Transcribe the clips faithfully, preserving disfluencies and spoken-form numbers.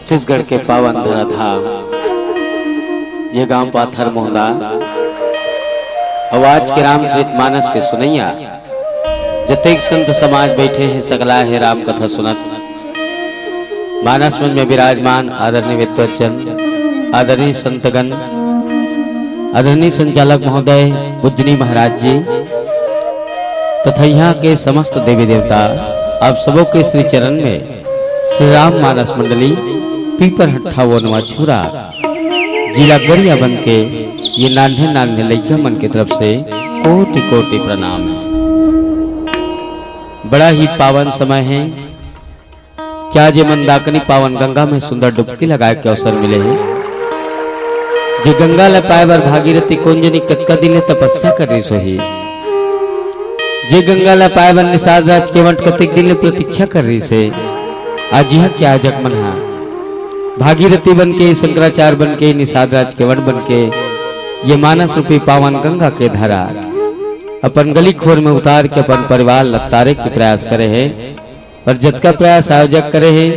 छत्तीसगढ़ के पावन धरा धाम, ये गांव पाथर मोहला। अउ आज के रामचरित मानस के सुनैया जतेक संत समाज बैठे हैं, सकला हे राम कथा सुनत। मानस मंच में विराजमान आदरणीय विद्वत जन, आदरणीय संतगण, आदरणीय संचालक महोदय, पूजनीय महाराज जी तथा यहाँ के समस्त देवी देवता, आप सबों के श्री चरण में श्री राम मानस मंडली पीपर हट्ठा वो नवा छुरा, जिला गरियाबंद के ये नान्हे नान्हे लइका मन के तरफ से कोटि कोटि प्रणाम है। बड़ा ही पावन समय है। क्या जे मंदाकिनी पावन गंगा में सुंदर डुबकी लगाए के अवसर मिले है? जे गंगा ल पाए बर भागीरथी कोन जनी कतका दिन ले तपस्या कर रहिस होही? जे गंगा ल पाए बर निषाद राज केवट कतेक दिन ले प्रतीक्षा कर रहिस हे? आज यह के आयोजक मन हा भागीरथी बन के, शंकराचार्य बन के, निषाद राज केवट बन के ये मानस रूपी पावन गंगा के धारा अपन गली खोर में उतार के अपन परिवार ल तारे के प्रयास करे हे। और जतका प्रयास आयोजक करे हे,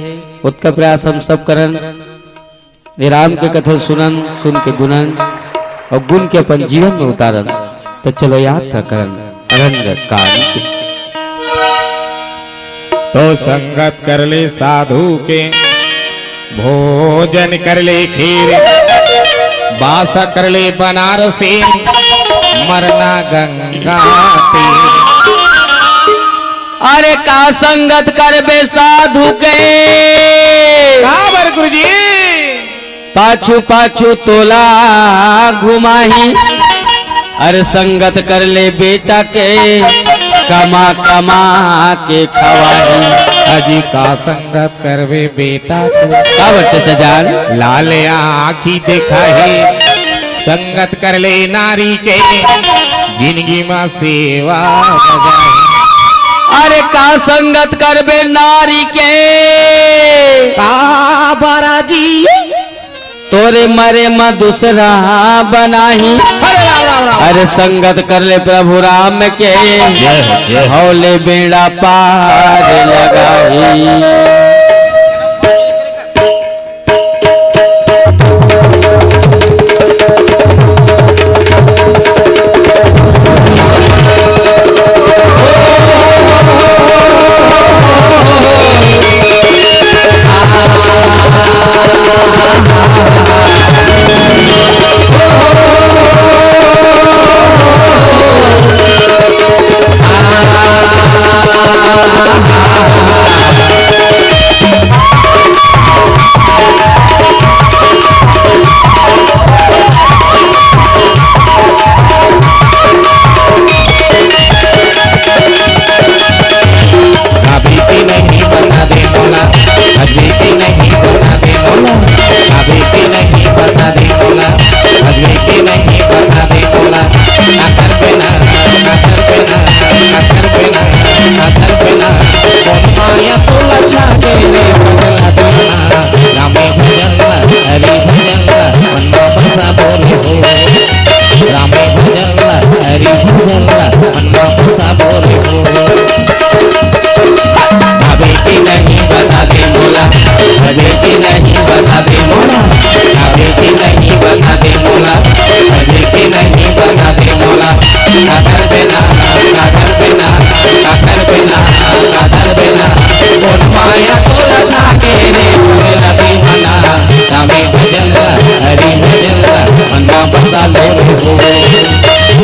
ओतका प्रयास हम सब करन। ये राम के कथा सुनन, सुन के गुनन और गुन के अपन जीवन में उतारन। तो चलो यात्रा करन अरण्य कांड की। तो संगत कर ले साधु के, भोजन कर ले खीर, बासा कर ले बनारसी, मरना गंगा तीर। अरे का संगत करबे साधु के, काबर गुरुजी? पाछू पाछू तोला घुमाही। अरे संगत कर ले बेटा के, कमा कमा के खवाही। अजी का संगत करबे बेटा के, काबर चचा जान? लाल आँखी देखाही। संगत कर ले नारी के, जिनगी मा सेवा बजाही। अरे का संगत करबे नारी के, काबर जी? तोरे मरे म दूसरा बनाही। अरे राम, राम, राम। अरे संगत कर ले प्रभु राम के, जय हो, जय हो। हौले बेड़ा पार लगाही। अभी की नहीं बता दे मोला, अभी की नहीं बता दे मोला, अभी की नहीं बता दे मोला, अभी की नहीं बता दे मोला। आकर बिना, आकर बिना, आकर बिना, आकर बिना, कौन माया तोला छागे रे पगला दीवाना। रामे भजन ला, हरि भजन ला, मन मा बसा बोले हो। रामे भजन ला, हरि भजन ला, मन मा बसा बोले हो। अभी की नहीं बता दे मोला, अभी की नहीं बता दे मोला, अभी की नहीं बता दे मोला, अभी की नहीं बता दे मोला। आकर बिना, आकर बिना, आकर बिना, आकर बिना, कौन माया तोला छागे रे पगला दीवाना। रामे भजन ला, हरि भजन ला, मन मा बसा ले रे हो।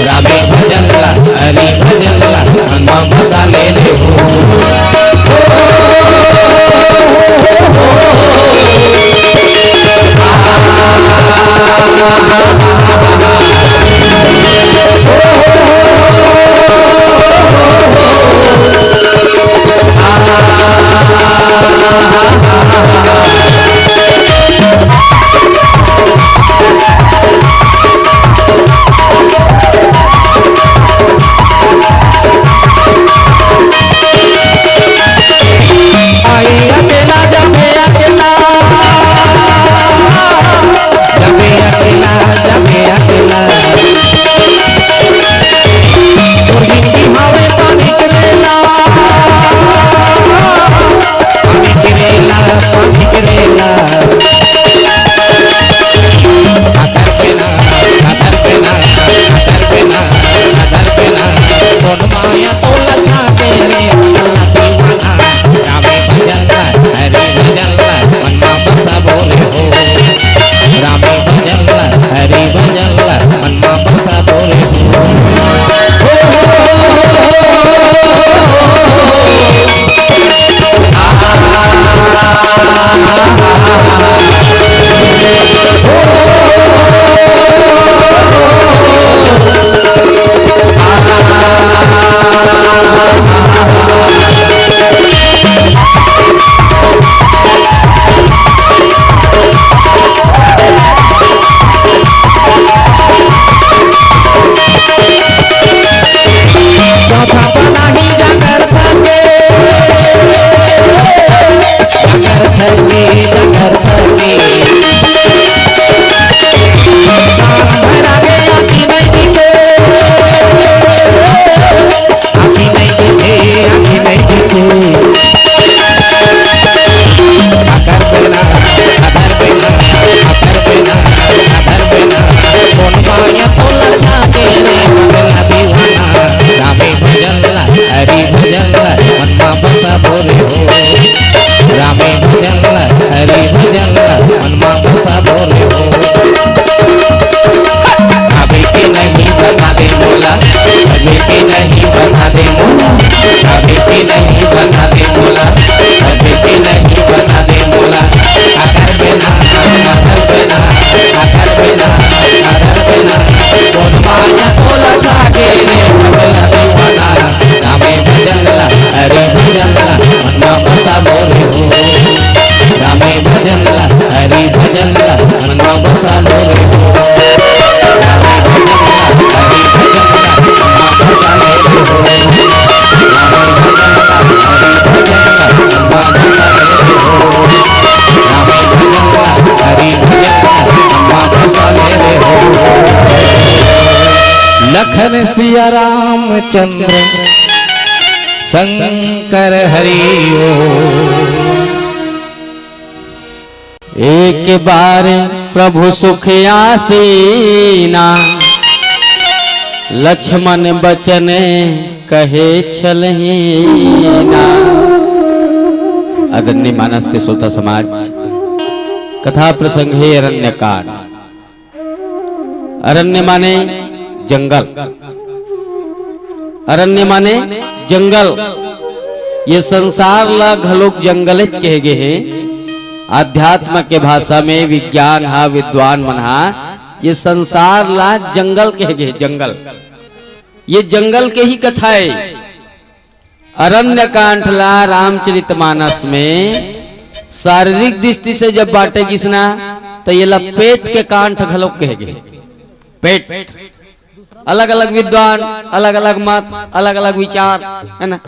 रामे भजन ला, हरि भजन ला, मन मा बसा ले रे हो। लखन सिया रामचंद्र शंकर हरि ओम। एक बार प्रभु सुख आसीना, लक्ष्मण बचन कहे छलहीना। आदरणीय मानस के श्रोता समाज, कथा प्रसंग हे अरण्यकांड। अरण्य माने जंगल, अरण्य माने जंगल। ये संसार ला घलोक जंगलेच कहे गे हे। आध्यात्म के भाषा में विज्ञान हा, विद्वान मन हा, ये संसार ला जंगल कहे गे हे, जंगल। ये जंगल के ही कथा हे। अरण्य कांठ ला रामचरितमानस में शारीरिक दृष्टि से जब बांटे गिस ना, तो ये ला पेट के कांठ घलोक कहे गे। पेट, अलग-अलग विद्वान, अलग-अलग मत, अलग-अलग विचार, है ना,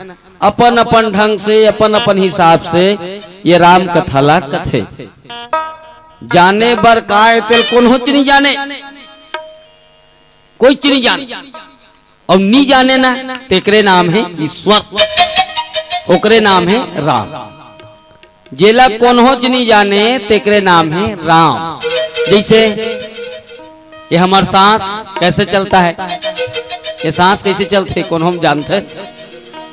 अपन-अपन ढंग से, अपन-अपन हिसाब से ये राम कथा ला कथे। जाने बर का ए तेल कोनहोच नहीं जाने, कोई चीज नहीं जाने। अउ नी जाने ना, तेकरे नाम हे ईश्वर, ओकरे नाम हे राम। जेला कोनहोच नी जाने, तेकरे नाम हे राम। जैसे ये हमर सांस कैसे चलता है, ये सांस कैसे चलथे, कोनहो जानथे?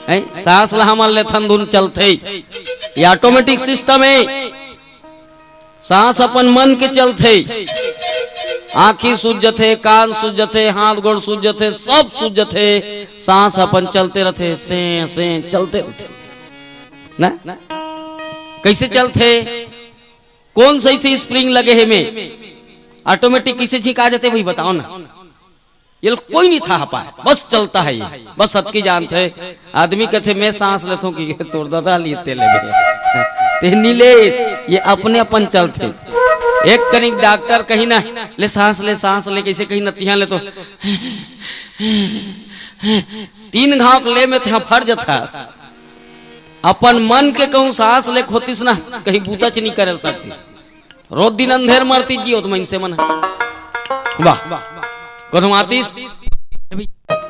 हैं? सांस ला हमन लेथन धुन चलथे, ये automatic system हे। सांस अपन मन के चलथे, आँखी सूज जथे, कान सूज जथे, हाथ गोड़ सूज जथे, सब सूज जथे। सांस अपन चलते रथे, से, से चलते रथे ना। कैसे चलथे? कौन सही से spring लगे हे में? Automatic कैसे झिंका जथे भाई, बताओ ना। ये कोई नहीं थाह पाए, बस चलता है ये, बस अतकी जानथे। आदमी कथे, "मैं सांस लेथों," कि तोर ददा लिए ते लेबे। ते नी ले, ये अपने अपन चलथे। एक कनिक डॉक्टर कही ना, "ले सांस ले, सांस ले," कैसे कही ना, तिहां ले तो तीन घाव ले में तिहां फर जथा। अपन मन के कहूं सांस ले खोतिस ना, कहीं बूता च नहीं करे सकती। रोज दिन अंधेर मरती जियो तो मनसे मन ह। वाह, कोनो आतिस?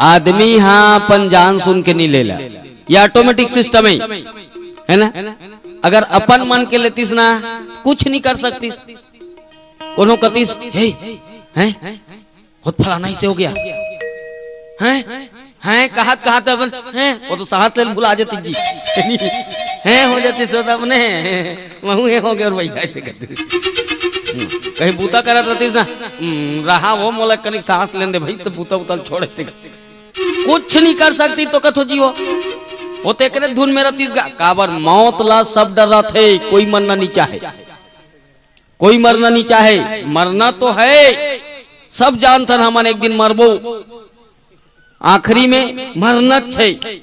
आदमी हा अपन जान सुन के नहीं लेला, ये automatic system है, है ना? अगर अपन मन के लेतिस ना, कुछ नहीं कर सकतिस। कोनो कतिस, "हे, हैं? खुद फलाना इसे हो गया।" हैं? हैं? कहत, कहत अपन, हैं? वो तो सांस ले भुला जाती जी। हैं? हो जाती सो तो अपने, वहू हे हो गया और वही ऐसे करते। हम्म, कहीं बूता करत रहतीस ना, हम्म, रहा वो मोला कनिक सांस लेन दे भाई, तो बूता उता ल छोड़े से। कुछ नहीं कर सकती तो कथो जी हो। वो तो एकरे धुन में रहतीस गा, काबर मौत ला सब डर रहा थे, कोई मरना नहीं चाहे। कोई मरना नहीं चाहे, मरना तो है, सब जानथन हमन एक दिन मरबो। आखिरी में मरना छे,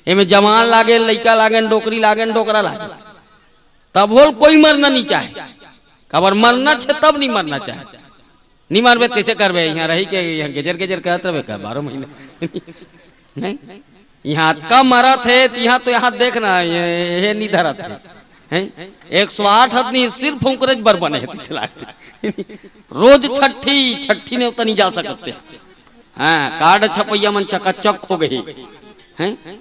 एमे जवान लागेन, लइका लागेन, डोकरी लागेन, डोकरा लागेन, तब होल कोई मरना नहीं चाहे। काबर मरना छे तब नहीं मरना चाहे। नहीं मरबे त कैसे करबे? यहाँ रही के यहाँ गेजर गेजर करत रहबे का बारह महीना? नहीं, यहाँ अतका मरत हे, त यहाँ तो यहाँ देखना, ये, ये नहीं धरत हे। हैं? एक सौ आठ आदमी सिर्फ उनकरे बर बने हे, चला। रोज छट्ठी, छट्ठी ने उतनी जा सकते। हाँ, कार्ड छपैया मन चकाचक हो गए। हैं?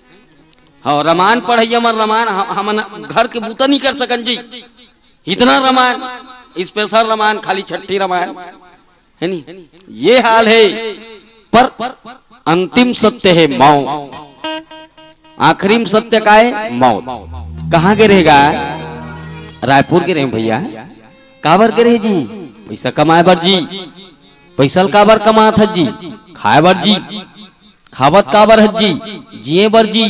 हाँ, रामायण पढ़ैया मन रामायण ह-, हमन घर के बूता नहीं कर सकन जी। इतना रामायण, special रामायण, खाली छट्ठी रामायण। है नी? ये हाल है। पर अंतिम सत्य है मौत। आखिरी में सत्य का है? मौत। कहाँ गे रहेगा? रायपुर गे रहे भैया। काबर गे रहे जी? पैसा कमाए बर जी। पैसा ल काबर कमात हस जी? खाए बर जी। खावत काबर हस जी? जिए बर जी।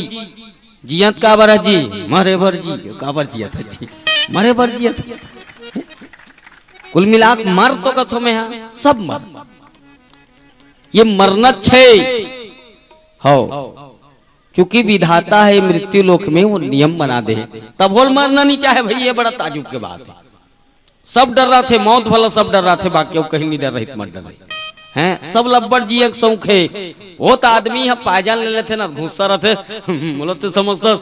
जियत काबर हस जी? मरे बर जी। काबर जियत हस जी? मरे बर जियत हस। कुल मिला के मर तो कथो में हा, सब मर। ये मरना छे। हो, चूंकि विधाता है मृत्यु लोक में, वो नियम बना दे, तब होल मरना नहीं चाहे भाई। ये बड़ा ताजुब के बात है। सब डर रहा थे, मौत भला सब डर रहा थे, बाकी वो कहीं नहीं डर रही, मत डर रही। हैं, सब लब्बड़ जिए के शौक हे। वो तो आदमी ह पायजान ले लेथे ना, गुस्सा रथे। बोला तो समझता,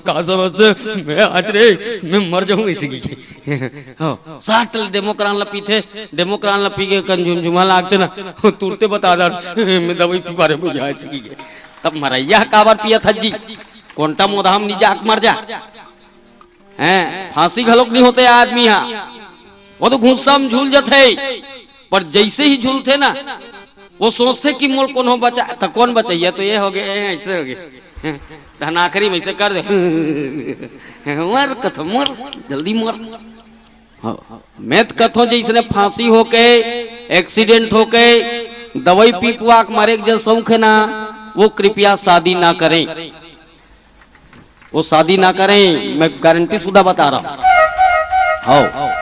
का समझते? मैं आज रे, मैं मर जाऊं इसी की। हाँ, साठ डेमोक्रान ला पीथे, डेमोक्रान ला पी के कंझुमझुमा लागथे ना, तुरते बता दर, मैं दवाई पी पा रहे, मुझे आज की। तब मरैया काबर पियत हस जी? कोंटा मोधाम नी जाके मर जा। हैं, फांसी घलोक नहीं होते आदमी हा, वो तो गुस्सा में झूल जथे। पर जैसे ही झूलथे ना, वो सोचथे कि मोर कोनो बचा, त कौन बचैया? तो ये हो गए, ऐसे हो गए। धनाखरी में ऐसे कर दे। मर कथो, मर, जल्दी मर। हाँ, मैं तो कथो, जैसने फांसी होके, एक्सीडेंट होके, दवाई पी पुआ के मरे के जे शौक है ना, वो कृपया शादी ना करें। वो शादी ना करें, मैं गारंटी शुदा बता रहा हूं। हाँ,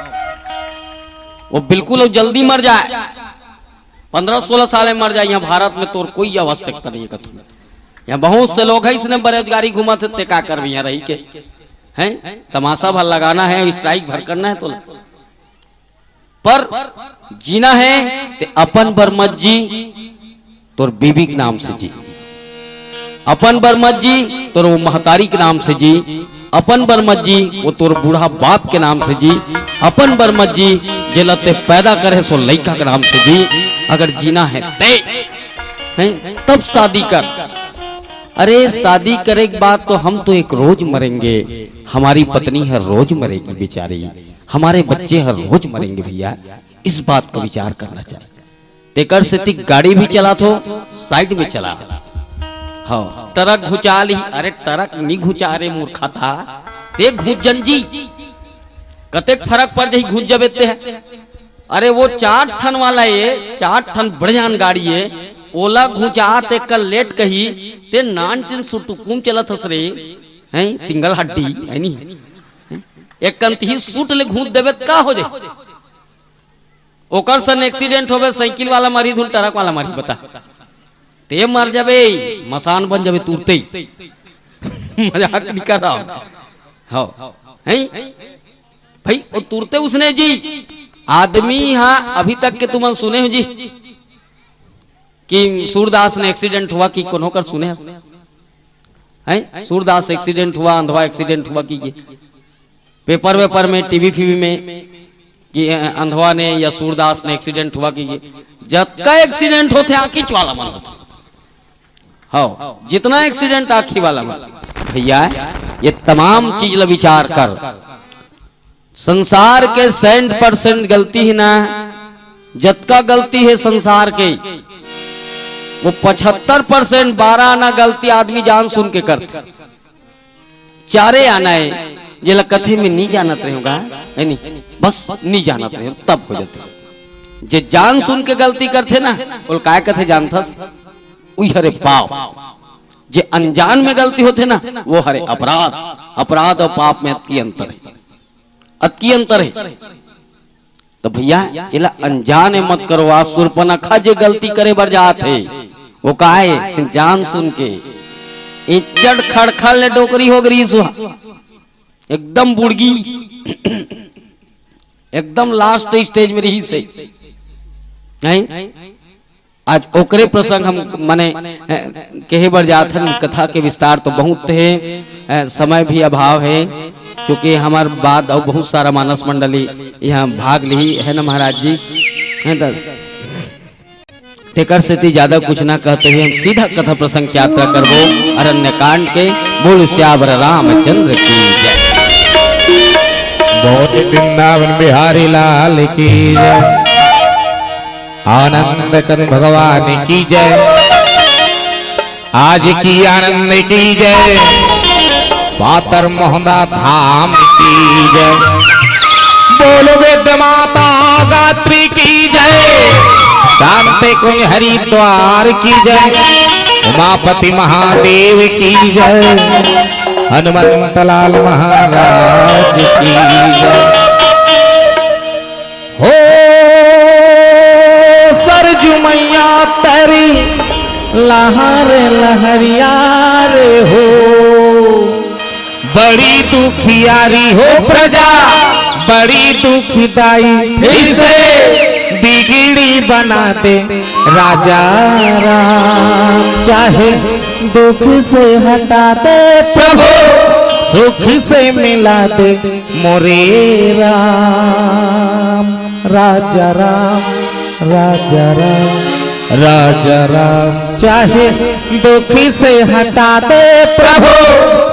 वो बिल्कुल वो जल्दी मर जाए, पन्द्रह सोलह साल में मर जाए। यहाँ भारत में तोर कोई आवश्यकता नहीं है कथू। यहाँ बहुत से लोग हैं, इसने बेरोजगारी घूमत हे, ते का करबे यहाँ रही के? हैं, तमाशा भर लगाना है, स्ट्राइक भर करना है तो। पर जीना है ते अपन बर मत जी, तोर बीबी के नाम से जी। अपन बर मत जी, तोर वो महतारी के नाम से जी। अपन बर मत जी, वो तोर बूढ़ा बाप के नाम से जी। अपन बर मत जी, जेला ते पैदा करे सो लइका के नाम से जी। अगर जीना है ते, हैं, तब शादी कर। अरे, शादी करे के बाद तो हम तो एक रोज मरेंगे, हमारी पत्नी हर रोज मरेगी बेचारी, हमारे बच्चे हर रोज मरेंगे भैया। इस बात का विचार करना चाहिए। तेकर सेती गाड़ी भी चलाथो, साइड में चला। हाँ, ट्रक घुचा ली। अरे, ट्रक नी घुचा रे मूर्खा, ते घुंच जन जी। कतेक फरक पड़ जाही घुंच जबे ते है। अरे, वो चार ठन वाला ये, चार ठन बड़े जान गाड़ी ये, ओला घुंचा ते कल लेट कही, ते नान चिन सुटुकुम चलत हस रे, हैं, सिंगल हड्डी, है नी? एक कंत ही सूट ले घूंच देबे त का हो जाए? ओकर सन एक्सीडेंट होबे, साइकिल वाला मरी धुन ट्रक वाला मरी, बता। ते मर जाबे, मसान बन जाबे तुरते ही। मजाक नहीं कर रहा हूं। हाँ। हैं? भाई, वो तुरते उसने जी, आदमी हा अभी तक के तुमन सुने हो जी कि सूरदास ने एक्सीडेंट हुआ कि कोनो कर सुने हो? हैं? सूरदास एक्सीडेंट हुआ, अंधवा एक्सीडेंट हुआ कि ये पेपर वेपर में, टीवी फीवी में कि अंधवा ने या सूरदास ने एक्सीडेंट हुआ कि ये जतका एक्सीडेंट होथे आंखी वाला मन होथे। हाँ, जितना एक्सीडेंट आंखी वाला मन। भैया, ये तमाम चीज ला विचार कर। संसार के सैंठ परसेंट गलती ही ना, जतका गलती है संसार के, वो पचहत्तर परसेंट, बारह आना गलती आदमी जान सुन के करथे। चारे आना है, जेला कथे में नहीं जानत रहे होगा, है नहीं? बस नहीं जानत रहे, तब हो जाथे। जे जान सुन के गलती करथे ना, ओला काय कथे जानथस? उही हरे पाप। जे अनजान में गलती होथे ना, वो हरे अपराध। अपराध और पाप में अतकी अंतर है, अतकी अंतर है। तो भैया, एला अनजाने मत करो। आज सुरपनखा जे गलती करे बर जात हे, वो काय जान सुन के इज्जत खड़खड़ ले डोकरी हो गई सुहा, एकदम बुड़गी, एकदम लास्ट स्टेज में रही से। नहीं? आज ओकरे प्रसंग हम, माने, अ, कहे बर जात हन, कथा के विस्तार तो बहुत हे, अ, समय भी अभाव हे, क्योंकि हमर बाद अउ बहुत सारा मानस मंडली यहाँ भाग लिही है ना महाराज जी, हैं त तेकर सेती ज्यादा कुछ ना कहते हुए हम सीधा कथा प्रसंग की यात्रा करबो अरण्यकांड के। बोल सियावर रामचंद्र की जय। बोल वृंदावन बिहारी लाल की जय। आनंद कंद भगवान की जय। आज की आनंद की जय। पातर मोहदा धाम की जय। बोलो वेद माता गात्री की जय। शांति कुंज हरिद्वार की जय। उमापति महादेव की जय। हनुमंत लाल महाराज की जय। हो सरजू मैया तरी लहर लहरिया रे हो। बड़ी दुखियारी हो प्रजा, बड़ी दुखदाई, फिर से बिगड़ी बना दे राजा राम, चाहे दुख से हटा दे प्रभु, सुख से मिला दे मोरे राम। राजा राम, राजा राम, राजा राम, चाहे दुख से हटा दे प्रभु,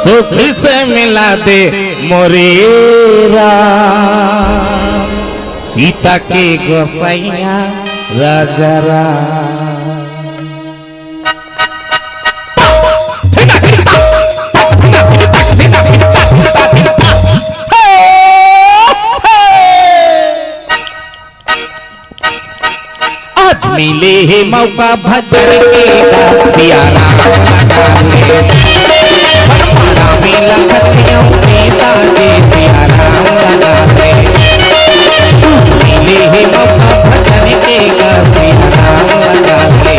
सुख से मिला दे मोरे राम। सीता के गोसैया राजा राम। आज मिले हे मौका भजन के गा, सिया राम लगा ले। हमारा मिला खतियों सीता जी, सिया राम लगा ले। आज मिले हे मौका भजन के गा, सिया राम लगा ले।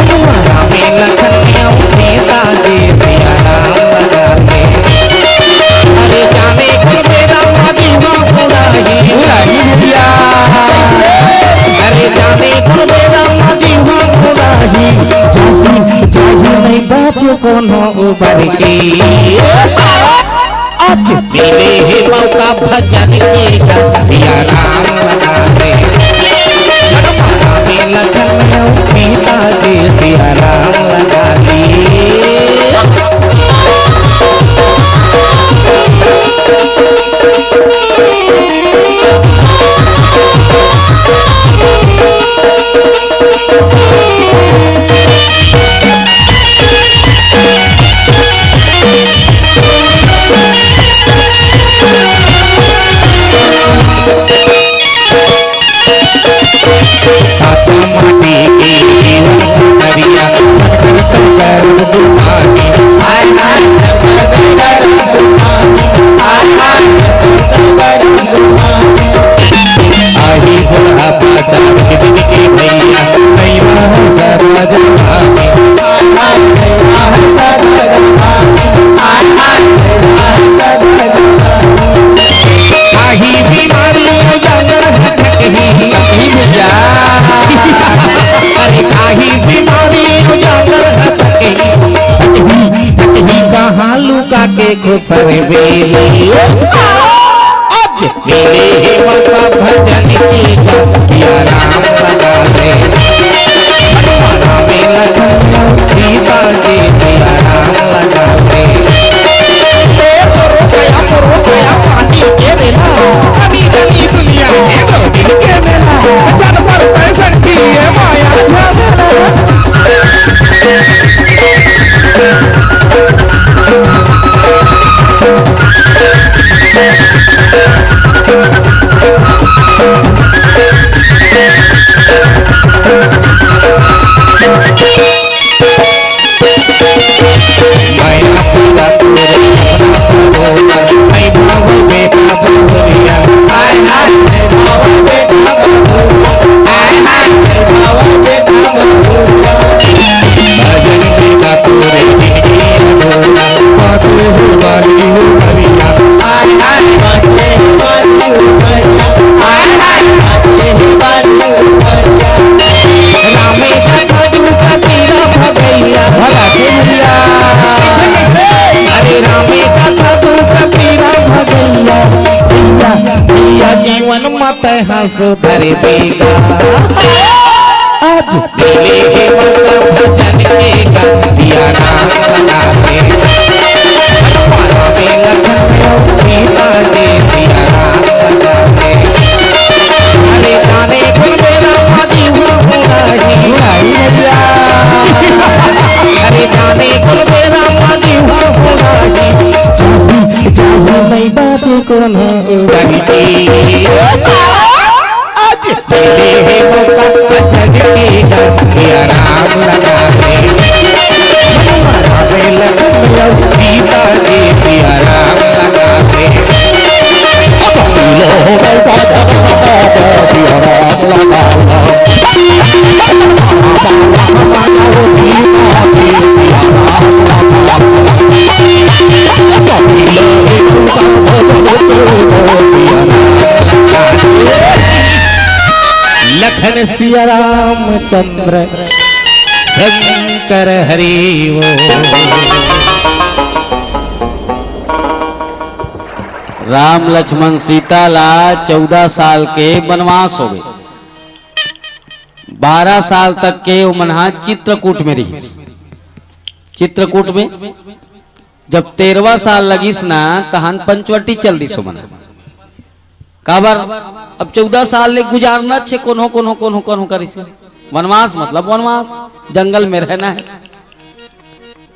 हमारा मिला खतियों सीता जी, सिया राम लगा ले। अरे जाने कौन मेरा मदीना बुलाही। बुलाही भैया। अरे जाने कौन मेरा मदीना बुलाही। जाही, जाही नहीं बाज कोनो उबर के। आज मिले हे मौका भजन के गा, सिया राम लगा ले। हमारा मिला खतियों सीता जी, सिया राम लगा ले। आही बीमारी अगर हटकही। अरे आही बीमारी अगर हटकही। हटही, हटही कहाँ लुका के खुसर बेली। आज मिले हे मौका भजन के गा, सिया राम लगा ले। हमारा मिला खतियों सीता जी, सिया राम लगा ले। ए तोरो छाया, मोरो छाया, पानी के बेला, कनी कनी दुनिया में दो दिन के बेला, जन पर पैसन की ये माया झमेला। अरे रामे कथा तू कबीरा भगैया, भैया, भैया जीवन मत हंसो धरबे गा। आज मिले हे मौका भजन के गा, सिया राम लगा ले। हमारा मिला खतियों सीता जी, सिया राम लगा ले। अरे जाने कौन मेरा मदीना बुलाही। बुलाही भैया। अरे जाने कौन मेरा मदीना बुलाही। जाही, जाही नहीं बाजे कोनो उबर के। आज मिले हे मौका भजन के गा, सिया राम लगा ले। हमारा मिला खतियों सीता जी, सिया राम लगा ले। लखन सिया रामचंद्र शंकर हरि वो। राम लक्ष्मण सीता ला चौदह साल के वनवास हो गए। बारह साल तक के ओमन हा चित्रकूट में रहिस। चित्रकूट में जब तेरहवाँ साल लगिस ना, तहन पंचवटी चल दिस ओमन। काबर? अब चौदह साल ले गुजारना छे, कोनो कोनो कोनो कोनो करिस। वनवास मतलब वनवास, जंगल में रहना है।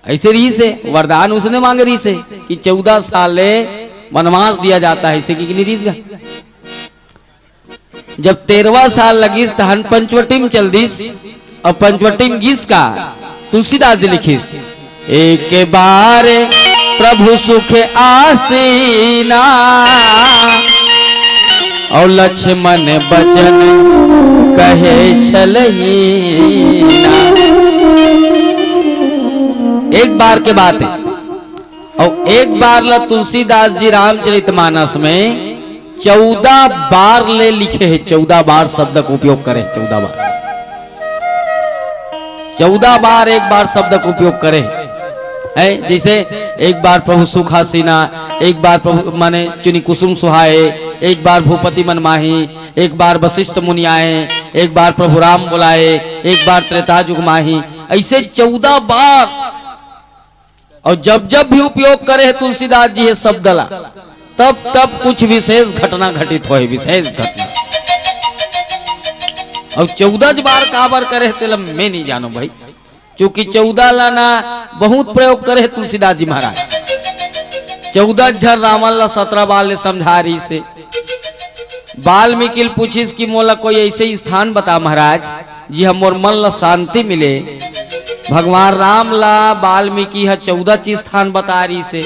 ऐसे रहिस हे, वरदान उसने मांगे रहिस हे कि चौदह साल ले वनवास दिया जाता है, ऐसे कि नहीं रहिस गा। जब तेरहवाँ साल लगिस, तहन पंचवटी में चल दिस। अउ पंचवटी में गिस का, तुलसीदास जी लिखिस, एक बार प्रभु सुख आसीना, अउ लक्ष्मण बचन कहे छलहीना। एक बार के बात है। अउ एक बार ला तुलसीदास जी रामचरितमानस में चौदह बार ले लिखे हे, चौदह बार शब्द का उपयोग करे, चौदह बार, चौदह बार एक बार शब्द का उपयोग करे हे। जैसे एक बार प्रभु सुखासीना, एक बार प्रभु माने चुनी कुसुम सुहाए, एक बार भूपति मन माही, एक बार वशिष्ठ मुनि आए, एक बार प्रभु राम बुलाए, एक बार त्रेता युग माही, ऐसे चौदह बार। अउ जब जब भी उपयोग करे हे तुलसीदास जी ये शब्द ला, तब तब कुछ विशेष घटना घटित होय, विशेष घटना। अउ चौदह बार काबर करे हे तेला मैं नहीं जानों भाई, क्योंकि चौदह ला ना बहुत प्रयोग करे हे तुलसीदास जी महाराज। चौदह झन रावण ला सतरह बार ले समझा रहिस हे। वाल्मीकि ल पूछिस कि मोला कोई ऐसे स्थान बता महाराज, जिहां मोर मन ला शांति मिले। भगवान राम ला वाल्मीकि ह चौदह ठी स्थान बता रहिस हे।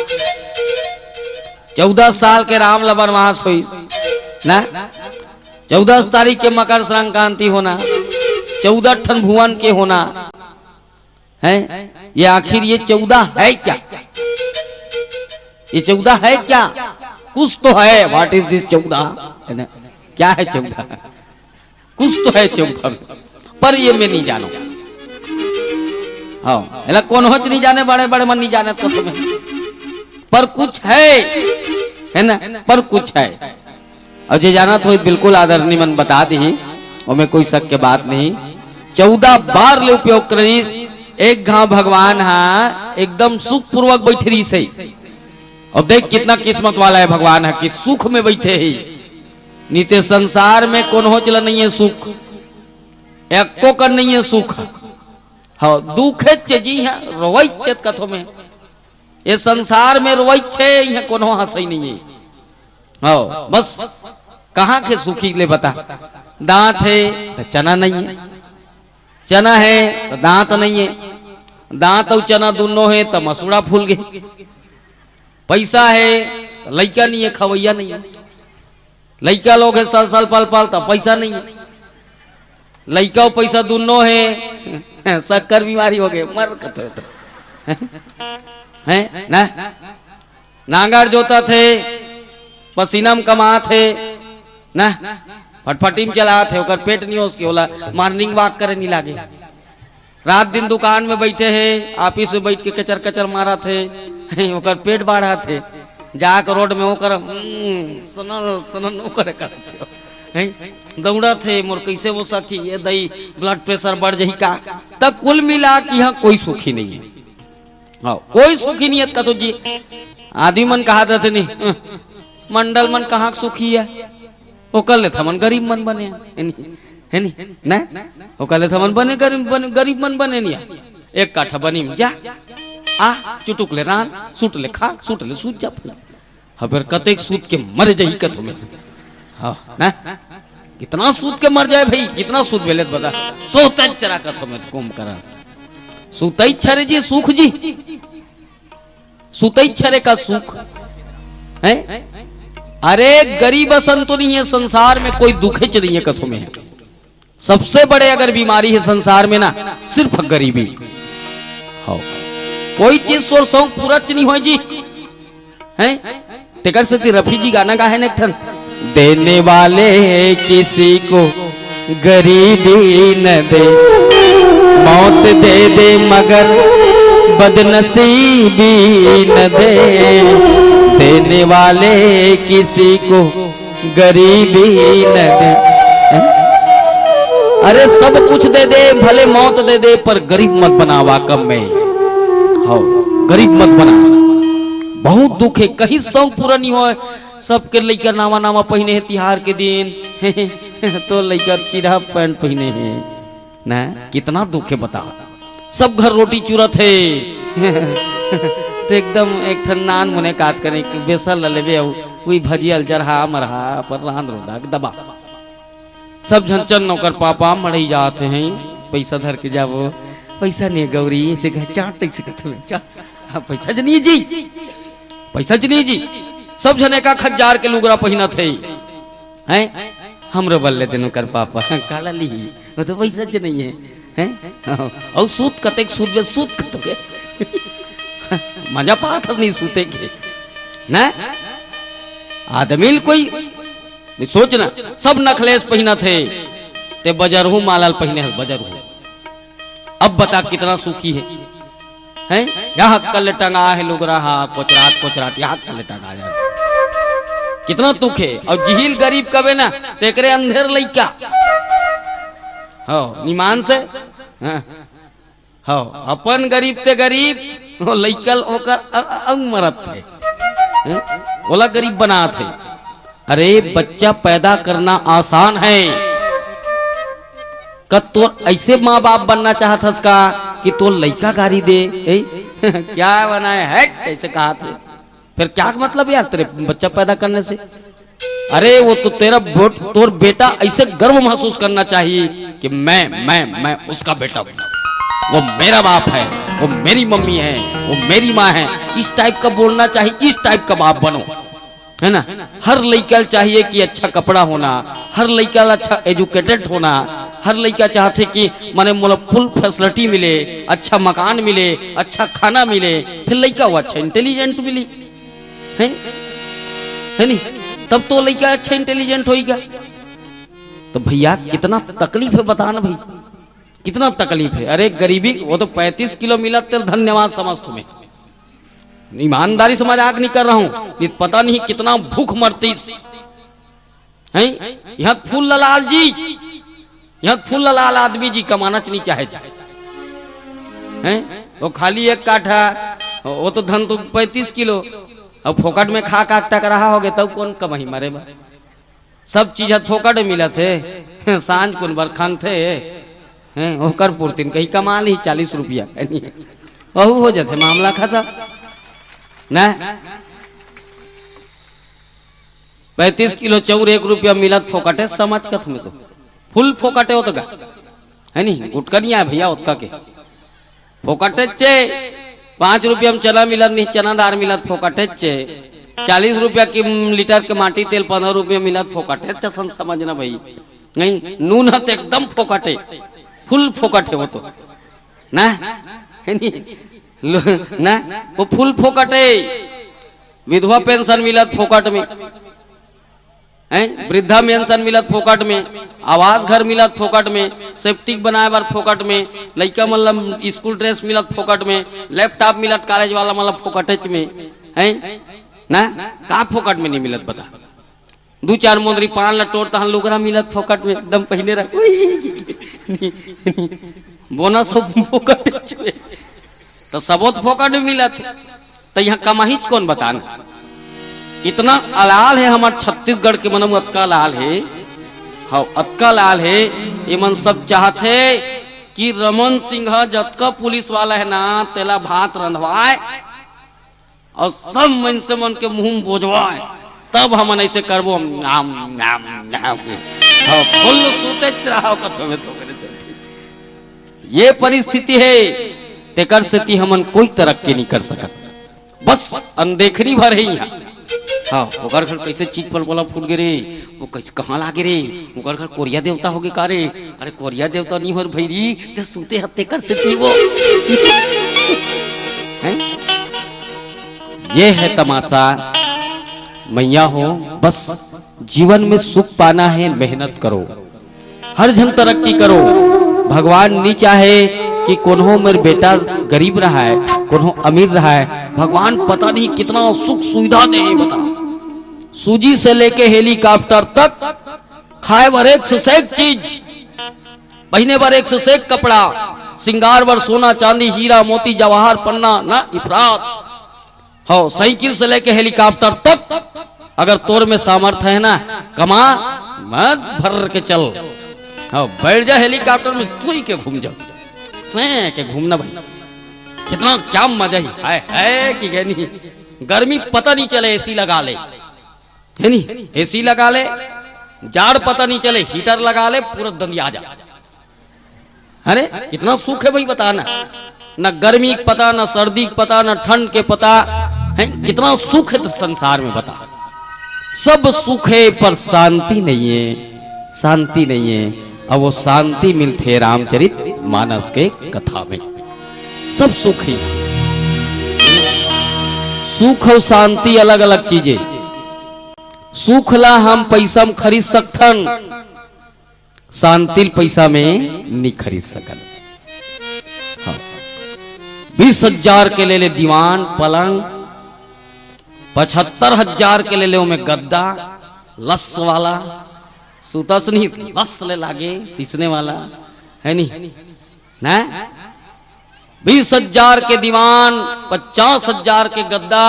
चौदह साल के राम ला वनवास होइस ना, चौदह तारीख के मकर संक्रांति होना, चौदह ठन भुवन के होना, हैं? ये आखिर ये चौदह है क्या? ये चौदह है क्या? कुछ तो है। What is this चौदह? है ना? क्या है चौदह? कुछ तो है चौदह, पर ये मैं नहीं जानों। हाँ, एला कोनो हच नहीं जाने, बड़े बड़े मन नहीं जाने कुछ में, पर कुछ है, है ना? पर कुछ है। अउ जे जानत होही, बिल्कुल आदरणीय मन बता दिही, ओमे कोई शक के बात नहीं। चौदह बार ले उपयोग करिस। एक घांव भगवान हा एकदम सुखपूर्वक बैठे रहिस हे। अउ देख, कितना किस्मत वाला है भगवान हा कि सुख में बैठे हे। नहीं ते संसार में कोनहोच ला नहीं है सुख, एको कर नहीं है सुख। हाँ, दुखे चे जी, हाँ, रोवई चेत कथो में। ये संसार में रोवई छे, यहाँ कोनो हंसई नहीं है। हाँ, बस कहाँ के सुखी ले बता? दांत है तो चना नहीं है, चना है तो दांत नहीं है, दांत अउ चना दुनो है तो मसूड़ा फूल गए। पैसा है तो लइका नहीं है, खवैया नहीं है। लइका लोग है सल सल पल पल तो पैसा नहीं है। लइका अउ पैसा दुनो है, शक्कर बीमारी हो गए, मर कथे तो। हैं? ना? नांगर जोतत हे, पसीना में कमात हे, ना? फटफटी में चलात हे, ओकर पेट नहीं हो सके, ओला morning walk करे नहीं लागे। रात दिन दुकान में बैठे हे, office में बैठ के कचर कचर मारत हे, ओकर पेट बाढ़त हे। जाके road में ओकर, हम्म, सनल, सनल ओकर करत हे। हैं? दौड़त हे, मोर कैसे हो सकती ये दई, blood pressure बढ़ जाही का? तब कुल मिला के यहाँ कोई सुखी नहीं है। हाँ, कोई सुखी नहीं है, कथो जी। आदमी मन कहा देते नहीं, "हं, मंडल मन कहाँ के सुखी है?" ओकर ले थमन गरीब मन बने, है नहीं? है नहीं? ना? ओकर ले थमन बने गरीब, बने, गरीब मन बने नहीं। एक काठा बनी में जा, आ, चुटुक ले रान, सूत ले खा, सूत ले सूत जा। हबर कतेक सूत के मर जाही कथो में। हाँ, ना? कितना सूत के मर जाए भाई, कितना सूत बेले त बता। सोता चरा कथो में त कोम करा। सुतई छरे जी सुख जी। सुतई छरे का सुख। हैं? अरे गरीब असन तो नहीं है संसार में, कोई दुखे च नहीं है कथो में है। सबसे बड़े अगर बीमारी है संसार में ना, सिर्फ गरीबी। हाँ। कोई चीज सोर शौक पूरा च नहीं होय जी। हैं? तेकर सेती रफी जी गाना गाहे न एक ठन, देने वाले किसी को गरीबी न दे, मौत दे दे, मगर बदनसीबी न दे, देने वाले किसी को गरीबी न दे। अरे, सब कुछ दे दे, भले मौत दे दे, पर गरीब मत बनावा कम में। हो, गरीब मत बना। बहुत दुख हे, कहीं शौक पूरा नहीं होय। सबके लइका नावा नावा पहिने हे तिहार के दिन। तो लइका चिरहा पैंट पहिने हे ना, कितना दुख हे बता। सब घर रोटी चुरत हे। तो एकदम एक ठन नान मुने कात करे, बेसन ल लेबे, अउ उही भजिया ल जरहा मरहा अपन रांध रोदा के दबा। सब झन चल नौकर पापा मड़ई जात हे, पैसा धर के जाबो। पैसा नहीं गौरी, ऐसे कहे, चाट ऐसे कहते हुए, चाट। हाँ, पैसा जनिए जी, पैसा जनिए जी। सब झन एका खत जार के लुगरा पहिनत हे, हैं? हमरो बल्ले दिन कर पापा। काला ली, वो तो पैसा च नहीं है, हैं? अउ सूत कतेक सूत बे, सूत कतेक। मजा पात हस नहीं सूते के, ना? आदमी ल कोई नहीं सोचना, सब नखलेस पहिनत हे, ते बजरहू माला ल पहिने हस, बजरहू। अब बता कितना सुखी हे, हैं? यहाँ कल टंगा हे लुगरा हा, कोचरात कोचरात यहाँ कल टंगा जाए। कितना दुख हे। अउ जिही ल गरीब कबे ना, तेकरे अंधेर लइका। हो, निमान से, हाँ। हो, अपन गरीब ते गरीब, वो लइका ल ओकर अ-, अ-, अंग मरत हे। हैं? ओला गरीब बनात हे। अरे, बच्चा पैदा करना आसान है। का तोर ऐसे माँ बाप बनना चाहत हस का कि तोर लइका गारी दे? ए? क्या बनाए है, ऐसे कहा थे। फिर क्या मतलब यार तेरे बच्चा पैदा करने से? अरे, वो तो तेरा बोट-, तोर बेटा ऐसे गर्व महसूस करना चाहिए कि मैं, मैं, मैं उसका बेटा हूँ, वो मेरा बाप है, वो मेरी मम्मी है, वो मेरी माँ है। इस टाइप का बोलना चाहिए, इस टाइप का बाप बनो, है ना? हर लइका ल चाहिए कि अच्छा कपड़ा होना, हर लइका ल अच्छा एजुकेटेड होना, हर लइका चाहथे कि माने मोला फुल फैसिलिटी मिले, अच्छा मकान मिले, अच्छा खाना मिले, फिर लइका वो अच्छा इंटेलिजेंट मिली, है, है नहीं? तब तो लइका अच्छा इंटेलिजेंट होइगा। तो भैया, कितना तकलीफ है, बता ना भाई, कितना तकलीफ है। अरे गरीबी, वो तो पैंतीस किलो मिला, तेल धन्यवाद समझ तुम्हें। ईमानदारी से मजाक नहीं कर रहा हूँ, नहीं पता नहीं कितना भूख मरतीस। हैं? यहाँ फूल लाल जी, यहाँ फूल लाल आदमी जी कमाना च नहीं चाहे जी। हैं? वो खाली एक काठा, वो तो धन तो पैंतीस किलो, अब फोकट में खा खा टकराहा होगे, तब कौन कमाही मरे बा? सब चीज ह फोकट में मिलत हे। सांझ कुन बर खनथे, हैं, ओकर पुरतिन कहीं कमा ली चालीस रुपया, वहू हो जाथे मामला खत्म। ना, पैंतीस किलो चाउर एक रुपया मिलत फोकटे, समझ कथमे तो फुल फोकटे होत गा, है नी? गुटका नहीं आय भैया ओतका के। फोकटेच चे। पाँच रुपया में चना मिलत नहीं, चना दार मिलत फोकटेच चे। चालीस रुपया की लीटर के माटी तेल पन्द्रह रुपया मिलत फोकटेच चे, सन समझना भाई। नहीं, नून ह तो एकदम फोकटे, फुल फोकटे वो तो। ना, है नी? लो, ना, वो फुल फोकटे। विधवा पेंशन मिलत फोकट में, हैं? वृद्धा पेंशन मिलत फोकट में, आवास घर मिलत फोकट में, सेप्टिक बनाए बर फोकट में, लइका मन ला स्कूल ड्रेस मिलत फोकट में, लैपटॉप मिलत कॉलेज वाला मन ला फोकटेच में, हैं? ना, का फोकट में नहीं मिलत बता? दू चार मोंदरी पान ला टोर तहन लुगरा मिलत फोकट में, एकदम पहिने रह। बोनस हो फोकट में। तो सबो तो फोकट में मिलत हे। तो यहाँ कमाहीच कौन बतान? इतना अलाल हे हमर छत्तीसगढ़ के मनऊ, अतका अलाल हे। हाँ, अतका अलाल हे। ये मन सब चाहत हे कि रमन सिंह जतका पुलिस वाला हे ना, तेला भात रंधवाए और सब मनसे मन के मुंह में बोझवाए, तब हमन ऐसे करबो, नाम, नाम, नाम। हाँ, फुल सूते चढ़ाव कथो में तो करे चलती। ये परिस्थिति हे, तेकर सेती हमन कोई तरक्की नहीं कर सकत। बस अनदेखनी भर हे यहाँ। हाँ, ओकर घर कैसे चीज पलपला फूट गे रे, वो कैसे कहाँ लागे रे, ओकर घर कोरिया देवता होगे का रे? अरे कोरिया देवता नहीं हो रे भैरी, ते सूते हत्ते कर से पीबो। हैं? ये है तमाशा। मैया हो, बस जीवन में सुख पाना है, मेहनत करो। हर झन तरक्की करो। भगवान नी चाहे कि कोनो मेर बेटा गरीब रहय, कोनो अमीर रहय। भगवान पता नहीं कितना सुख सुविधा दे हे, बता। सूजी से लेके हेलीकॉप्टर तक, खाए बर एक से एक चीज, पहिने बर एक से एक कपड़ा, सिंगार बर सोना चांदी हीरा मोती जवाहर पन्ना ना इफरात। हो, साइकिल से लेके हेलीकॉप्टर तक, अगर तोर में सामर्थ्य है ना, कमा, मत भर के चल। हो, बैठ जा हेलीकॉप्टर में, सोई के घूम जा, से के घूमना भाई, कितना क्या मजा ही है, है कि गए नहीं। गर्मी पता नहीं चले, एसी लगा ले, है नहीं, एसी लगा ले, जाड़ पता नहीं चले, हीटर लगा ले, पूरा दंदिया जा। अरे कितना सुख है भाई, बता ना, ना गर्मी के पता, ना सर्दी के पता, ना ठंड के पता है, कितना सुख है तो संसार में, बता। सब सुख है पर शांति नहीं है, शांति नहीं है। अब वो शांति मिलथे रामचरित मानस के कथा में। सब सुख ही, सुख और शांति अलग अलग चीजें। सुख ला हम पैसा में खरीद सकथन, शांति ल पैसा में नी खरीद सकन। हाँ। बीस हजार के ले ले दीवान पलंग, पचहत्तर हजार के ले ले ओमे गद्दा, लस वाला, सुतस नहीं, लस ले लागे, तिसने वाला, है नहीं? ना? बीस हजार के दीवान, पचास हजार के गद्दा,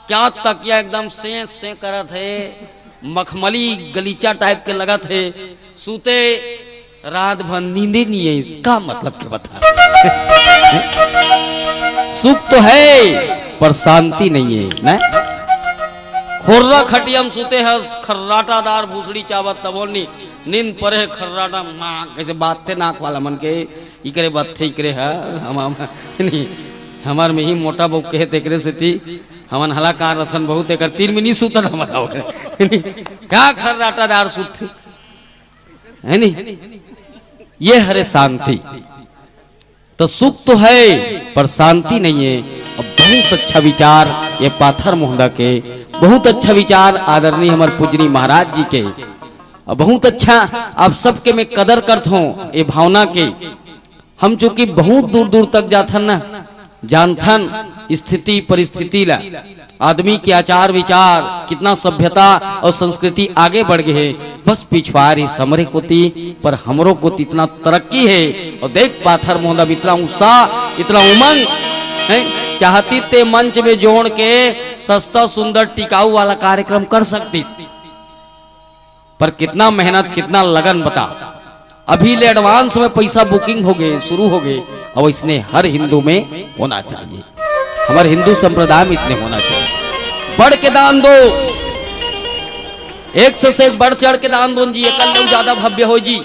क्या तकिया एकदम से से करत हे, मखमली गलीचा टाइप के लगत हे, सूते रात भर नींदे नहीं है, इसका मतलब के बता। सुख तो है पर शांति नहीं है ना। खोर्रा खटिया में सूते हस, खर्राटादार भूसड़ी चावत तबो नी, नींद परे खर्राटा माँ कैसे बात थे नाक वाला मन के, इकरे बात थे इकरे है। हम, हम नहीं, हमार में ही मोटा बहू कहे तेकरे सेती हमन हलाकार रथन बहुत, एकर तीर में नहीं सूतत हमारा ओकरे। क्या खर्राटादार सूत थे, है नहीं? ये हरे शांति। तो सुख तो है पर शांति नहीं है। अब बहुत अच्छा विचार ये पाथर मोहदा के, बहुत अच्छा विचार आदरणीय हमारे पूजनीय महाराज जी के, और बहुत अच्छा आप सबके मैं कदर करत हूँ ये भावना के। हम चूंकि बहुत दूर दूर तक जाथन ना, जानथन स्थिति परिस्थिति ला, आदमी के आचार विचार, कितना सभ्यता और संस्कृति आगे बढ़ गए है। बस पिछवार ही हमरे कोती, पर हमरो कोती इतना तरक्की है। और देख पाथर मोहदा में इतना उत्साह, इतना उमंग है। चाहती ते मंच में जोड़ के सस्ता सुंदर टिकाऊ वाला कार्यक्रम कर सकती, पर कितना मेहनत, कितना लगन बता। अभी ले एडवांस में पैसा बुकिंग हो गए, शुरू हो गए। और इसने हर हिंदू में होना चाहिए, हमारे हिंदू संप्रदाय में इसने होना चाहिए। बढ़ के दान दो, एक से एक बढ़ चढ़ के दान दो जी। एकल ले ज्यादा भव्य हो जी,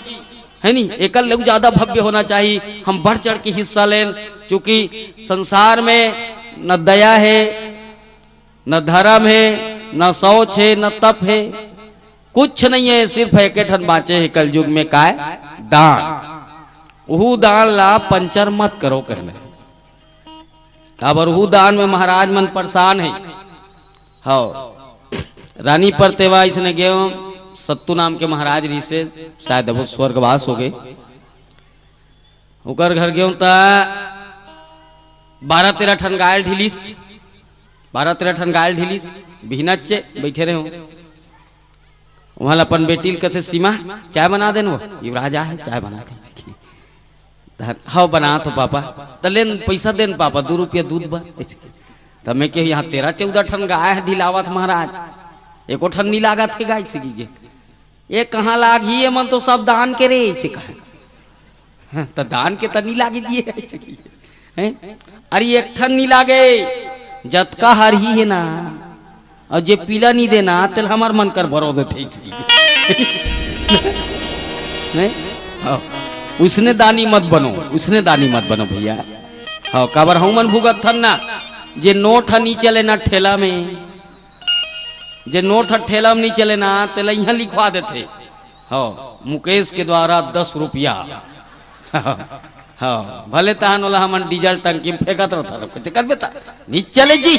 है नहीं? एकल ले ज्यादा भव्य होना चाहिए। हम बढ़ चढ़ के हिस्सा लेन, क्योंकि संसार में न दया है, न धर्म है, न शौच है, न तप है, कुछ नहीं है। सिर्फ एक ठन बाँचे है कलयुग में, काय? दान। उहू दान ला पंचर मत करो कहना। काबर उहू दान में महाराज मन परेशान है। हाँ, रानी परतेवा इसने गए, सत्तू नाम के महाराज रिहिसे, शायद अब वो स्वर्गवास हो गए। ओकर घर गेंव त बारह तेरह ठन गाय ढिलिस, बारह तेरह ठन गाय ढिलिस, बिहनच्चे बइठे रहे हो। उहाँ ल अपन बेटी ल कथे, "सीमा, चाय बना देन वो, युवराज आहे, चाय बना दे।" धन, "हव, बनात हो पापा।" "त लेन, पइसा देन पापा, दू रुपया दूध बर।" त मैं कहे, "यहाँ तेरह चौदह ठन गाय ह ढिलावत महाराज, एको ठन नी लागत हे गाय।" "ये कहाँ लागही, ये मन तो सब दान के रे," अइसे कहा। हाँ, त दान के त नी लागे दिए, अइसे कहिए। हैं? अरे एक ठन नी लागे, जतका हरही हे ना, अउ जे पीला नी देना, तेल हमर मन कर भरो देथे, अइसे कहिए। हैं? हाँ, उसने दानी मत बनो, उसने दानी मत बनो भइया। हाँ, काबर हमन भुगत थन ना, जे नोट ह नी चले ना ठेला में, जे नोट ह ठेला में नी चले ना, तेला इहाँ लिखवा देथे। हव, मुकेश के द्वारा दस रुपया। हव, भले तहन ओला हमन डीजल टंकी में फेंकत रहथन, कुछ करबे त नी चले जी।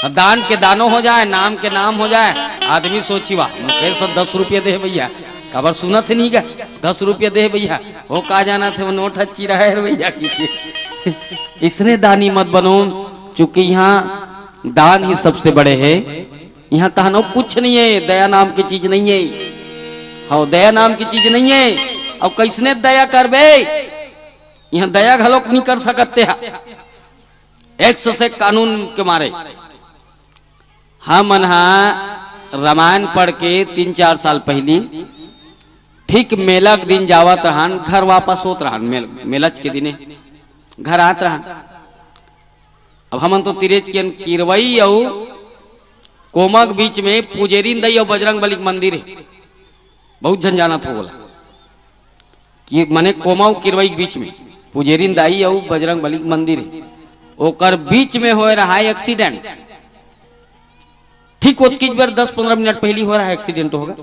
दान के दानो हो जाए, नाम के नाम हो जाए, आदमी सोची, "वाह, मुकेश ह दस रुपया दे हे भइया, काबर सुनत हे नहीं गा? दस रुपया दे भैया, वो का जाना थे, वो नोट ह चिरा हे भैया की। इसने दानी मत बनो, चूंकि यहाँ दान ही सबसे बड़े है। यहाँ तहनो कुछ नहीं है, दया नाम की चीज नहीं है। हाँ, दया नाम की चीज नहीं है। अब कैसने दया करबे? यहाँ दया घलोक नहीं कर सकते हैं, एक से कानून के मारे। हमन ह रामायण पढ़ के तीन चार साल पहली ठीक मेला के दिन जावत रहन, घर वापस होत रहन, मेल, मेलच के दिने घर आत रहन। अब हमन तो तिरेच के किरवई अउ कोमा के बीच में पुजेरिन दई अउ बजरंग बली के मंदिर हे, बहुत झन जानत हो बोला कि मने कोमा अउ किरवई के बीच में पुजेरिन दाई अउ बजरंग बली के मंदिर हे, ओकर बीच में होए रहा एक्सीडेंट। ठीक ओतकीच बेर दस पंद्रह मिनट पहली हो रहा एक्सीडेंट होगा,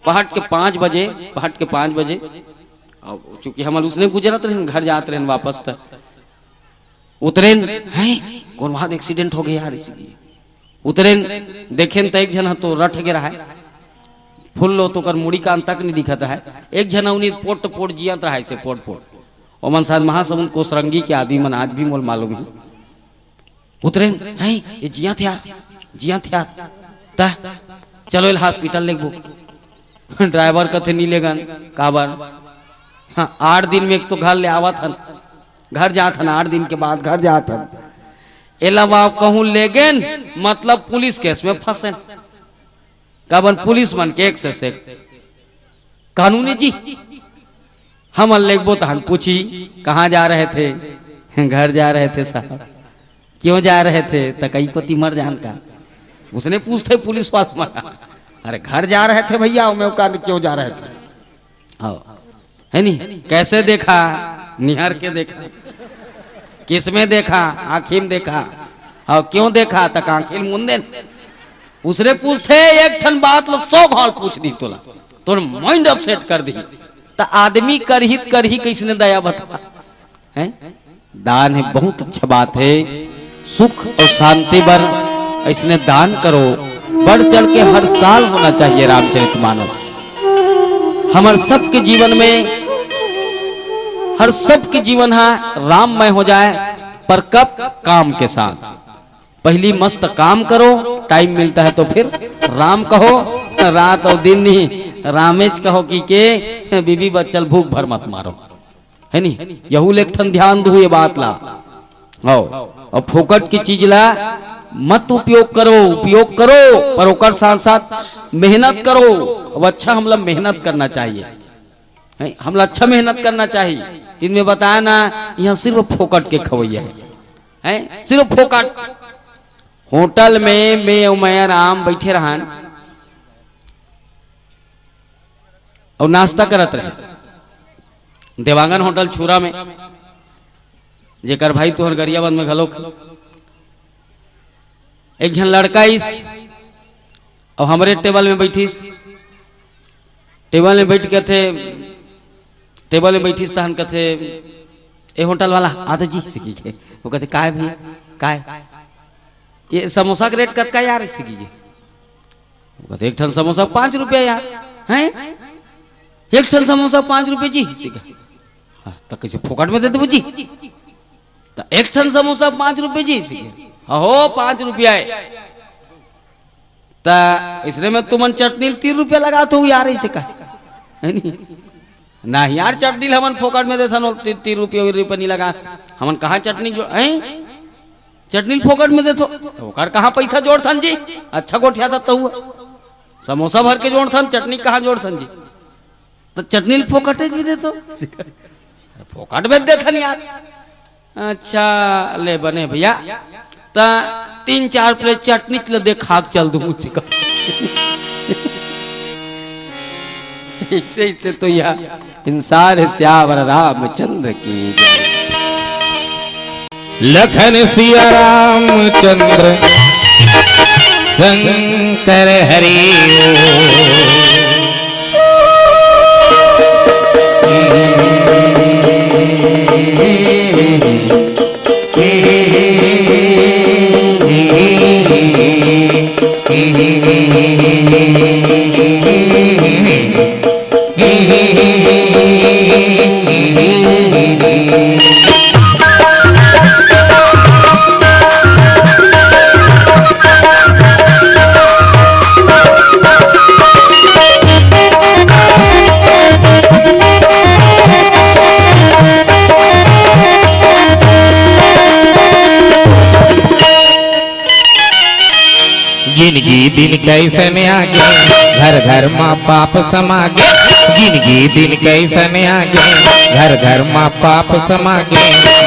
पहट के पाँच बजे, पहट के पाँच बजे। अब चूंकि हमन उसने गुजरत रहन, घर जात रहन वापस, त उतरेन, हैं, कौन वहां एक्सीडेंट हो गया यार, इसीलिए उतरेन, देखेन त एक झन ह तो रट गे रहा है, फुल लो तो कर मुड़ी कान तक नहीं दिखत रहा है, एक झन उन्हीं पोट पोट जियत रहा है, इसे पोट पोट। ओमन शायद महासमुंद कोसरंगी के आदमी मन, आज भी मोल मालूम है। उतरेन, हैं, ये जियत हे यार, जियत हे यार, त चलो एला हॉस्पिटल लेगबो। ड्राइवर कथे, "नहीं लेगन।" "काबर?" "हाँ, आठ दिन में एक तो घर ले आवत हन, घर जात हन, आठ दिन के बाद घर जात हन।" एला वहां कहूं लेगेन, मतलब पुलिस केस में फंसेन। काबर? पुलिस मन के एक से एक कानूनी जी। हमन लेगबो तहन पूछी, "कहाँ जा रहे थे?" "घर जा रहे थे साहब।" "क्यों जा रहे थे?" "त कई कोती मर जान का।" उसने पूछते पुलिस वाला मन, "अरे घर जा रहे थे भैया, मैं का क्यों जा रहे थे?" हाँ, है नी? कैसे देखा? निहार के देखा। किस में देखा? आँखी में देखा। और क्यों देखा? तक आँखी में मुंदे न। उसने पूछते एक ठन बात लो, सौ घाल पूछ दी तोला, तोर माइंड अपसेट कर दी। त आदमी करही त करही कैसने दया बता, हैं? दान है, बहुत अच्छा बात है। सुख और शांति बर ऐसने दान करो, बढ़ चढ़ के हर साल होना चाहिए रामचरितमानस। हमर सबके जीवन में, हर सबके जीवन हा राममय हो जाए, पर कब? काम के साथ। पहली मस्त काम करो, टाइम मिलता है तो फिर राम कहो, रात और दिन नहीं रामेच कहो कि के बीबी बच्चल भूख भर मत मारो, है नी? यहू ले एक ठन ध्यान दू ये बात ला। हो, और फोकट की चीज ला मत उपयोग करो, उपयोग करो, पर ओकर साथ साथ मेहनत करो। अब अच्छा, हमला मेहनत करना चाहिए, हैं? हमला अच्छा मेहनत करना चाहिए। इनमें बताया ना, यहाँ सिर्फ फोकट के खवैया है, हैं? सिर्फ फोकट। होटल में मैं और मैं आराम बैठे रहन और नाश्ता करत रहे देवांगन होटल छुरा में, जेकर भाई तुहर गरियाबंद में घलोक। एक झन लड़का इस और हमरे टेबल में बैठिस। टेबल में बैठ के थे, टेबल में बैठिस तहन कथे, "ए होटल वाला, आ तो जी," से की के। वो कथे, "काय भैया, काय? ये समोसा के रेट कतका यार?" से की के। वो कथे, "एक ठन समोसा पाँच रुपया यार।" "हैं? एक ठन समोसा पाँच रुपया जी?" से कहा, "हाँ, तो कैसे फोकट में दे देबो जी?" "तो एक ठन समोसा पाँच रुपया जी?" से कहा, "हाँ हो, पाँच रुपया है।" त इसने में तुमन चटनी ल तीन रुपया लगात हो यार, ऐसे का? है नी? नहीं यार, चटनी ल हमन फोकट में देथन, ती-, तीन रुपया, वीर रुपया नहीं लगा। हमन कहाँ चटनी जो, हैं? चटनी ल फोकट में देथो, तो ओकर कहाँ पैसा जोड़थन जी? अच्छा गोठिया था तो हुआ। समोसा भर के जोड़थन, चटनी कहाँ जोड़थन जी? तो चटनी ल फोकट में देथो। फोकट में देथन यार। अच्छा, ले बने भैया, त तीन चार प्लेट चटनी ल देखा के चल दूं मुझे का। इससे, इससे तो यह इंसान है। सियावर रामचंद्र की जय। लखन सिया रामचंद्र शंकर हरि। जिनगी दिन कइसन आगे, घर घर मा पाप समागे। जिनगी दिन कइसन आगे, घर घर मा पाप समागे।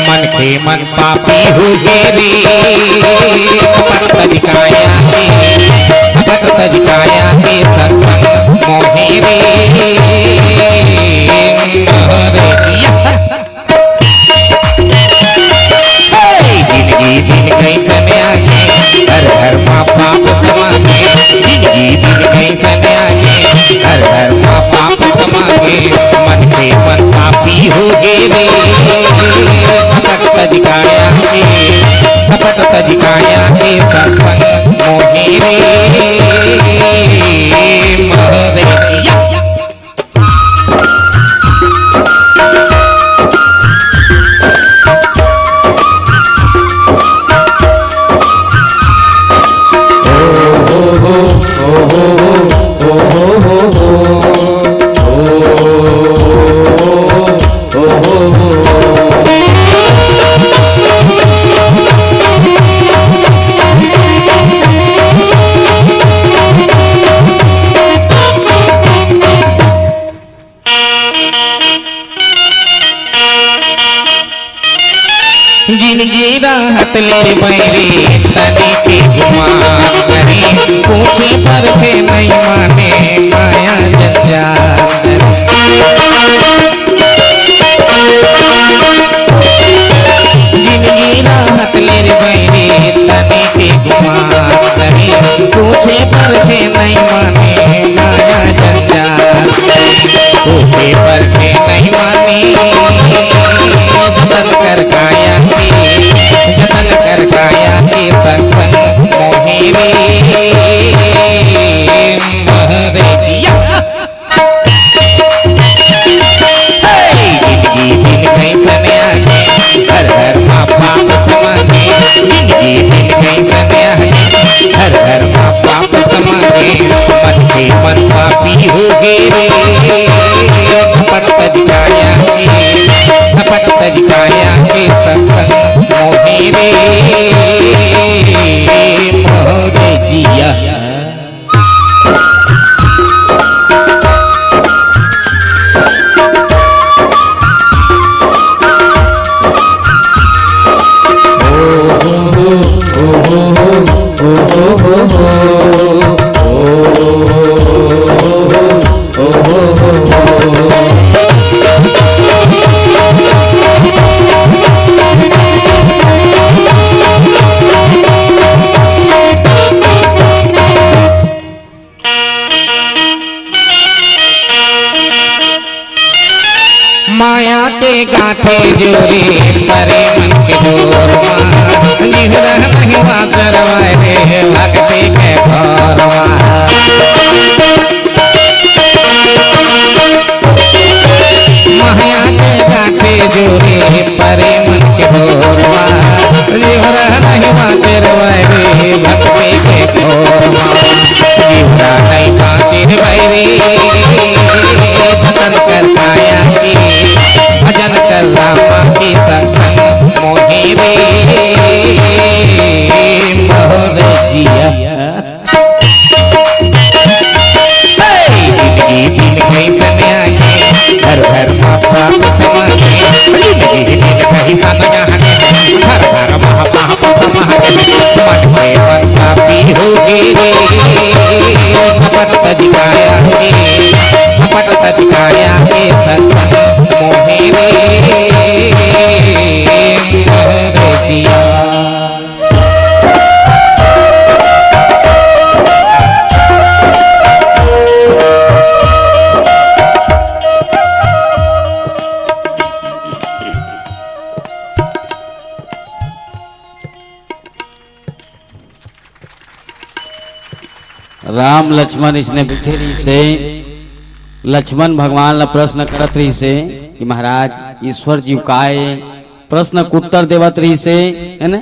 मनखे मन पापी हो गे रे। कपट तज काया के, कपट तज काया के संग संग मोहे रे। मोहे रे। हे, जिनगी दिन कइसन आगे, घर घर मा पाप समागे। जिनगी दिन कइसन आगे, घर घर मा पाप समागे। मनखे मन पापी हो गे रे। कपट तज काया के, कपट तज काया के संग संग मोहे रे। मोहे रे। जिनगी राहत ले बैरी तनी के गुमान करे, पूछे पर थे नहीं माने माया जंजाल करे। जिनगी राहत ले बैरी तनी के गुमान करे, पूछे पर थे नहीं माने माया जंजाल। पूछे पर थे नहीं माने, जतन कर काया के, जतन कर काया के संग संग मोहे रे। मोहे रे। हे, जिनगी दिन कइसन आगे, घर घर मा पाप समागे। जिनगी दिन कइसन आगे, घर घर मा पाप समागे। मनखे मन पापी हो गे रे। कपट तज काया के, कपट तज काया के संग संग मोहे रे। मोहे जिया। माया के गांठे जोरे परे मन के डोर मा, जिहरा नहीं मा करवाए रे भक्ति के भोर मा। माया के गांठे जोरे परे मन के डोर मा, जिहरा नहीं मा करवाए रे भक्ति के भोर मा। जिहरा नहीं मा करवाए रे, जतन कर काया के, भजन कर रामा के संग संग मोहे रे। मोहे जिया। हे, जिनगी दिन कइसन आगे, घर घर मा पाप समागे। जिनगी दिन कइसन आगे, घर घर मा पाप समागे। मनखे मन पापी हो गे रे। कपट तज काया के, कपट तज काया के संग संग मोहे रे। मोहे रे जिया। राम लक्ष्मण इसने बैठे रहिसे, लक्ष्मण भगवान ला प्रश्न करत रहिसे कि महाराज, ईश्वर जीव काय? प्रश्न के उत्तर देवत रहिसे, है ना?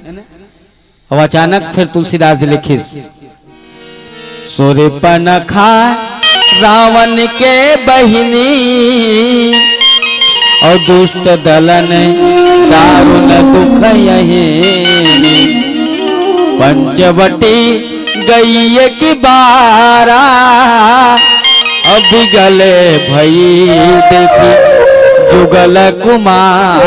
अब अचानक फिर तुलसीदास जी लिखिस, सूर्पनखा रावण के बहिनी अउ दुष्ट दलन दारुण दुख यही। पंचवटी गई एक बारा, अब गले भई देखी जुगल कुमार।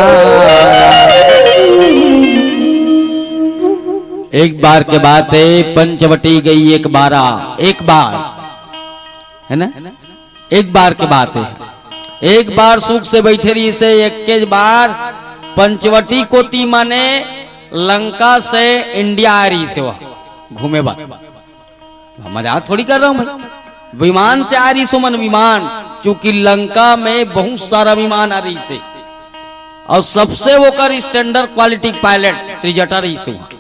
एक बार के बात है, पंचवटी गई एक बारा, एक बार, है ना, एक बार के बात है। एक बार सुख से बैठे रहिसे, एक के बार पंचवटी कोती माने लंका से इंडिया आ रहिसे, वह घूमे बर। मजाक थोड़ी कर रहा हूं भाई, विमान से आ रहिसे मन, विमान, क्योंकि लंका में बहुत सारा विमान आ रहिसे, और सबसे ओकर स्टैंडर्ड क्वालिटी पायलट त्रिजटा रहिसे वहां।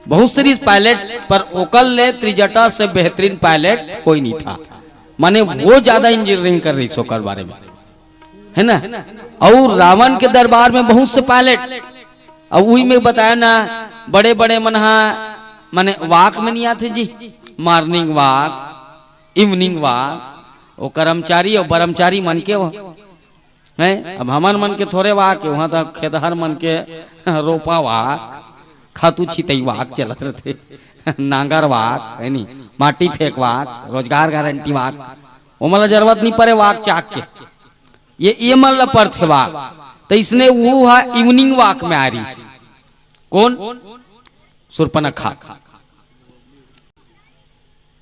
बहुत सीरीज पायलट, पर ओकर ले त्रिजटा से बेहतरीन पायलट कोई नहीं था। माने वो ज्यादा इंजीनियरिंग कर रहिसे ओकर बारे में, है ना। और रावण के दरबार में बहुत से पायलट, अब वही में बताया ना, बड़े बड़े मन हा, माने वाक में नहीं आते जी, मॉर्निंग वाक, इवनिंग वाक, वो कर्मचारी और ब्रह्मचारी मन के वो हैं। अब हमन मन के थोरे वाक है, वहां तक खेतहर मन के रोपा वाक, खातू छितई वाक चलत रहते, नांगर वाक है नी, माटी फेंक वाक, रोजगार गारंटी वाक, ओमन ला जरूरत नहीं पड़े वाक चाक के, ये ये मन ला पड़थे वाक। तो इसने वो हा इवनिंग वाक में आ रहिसे। कौन? सुर्पनखा।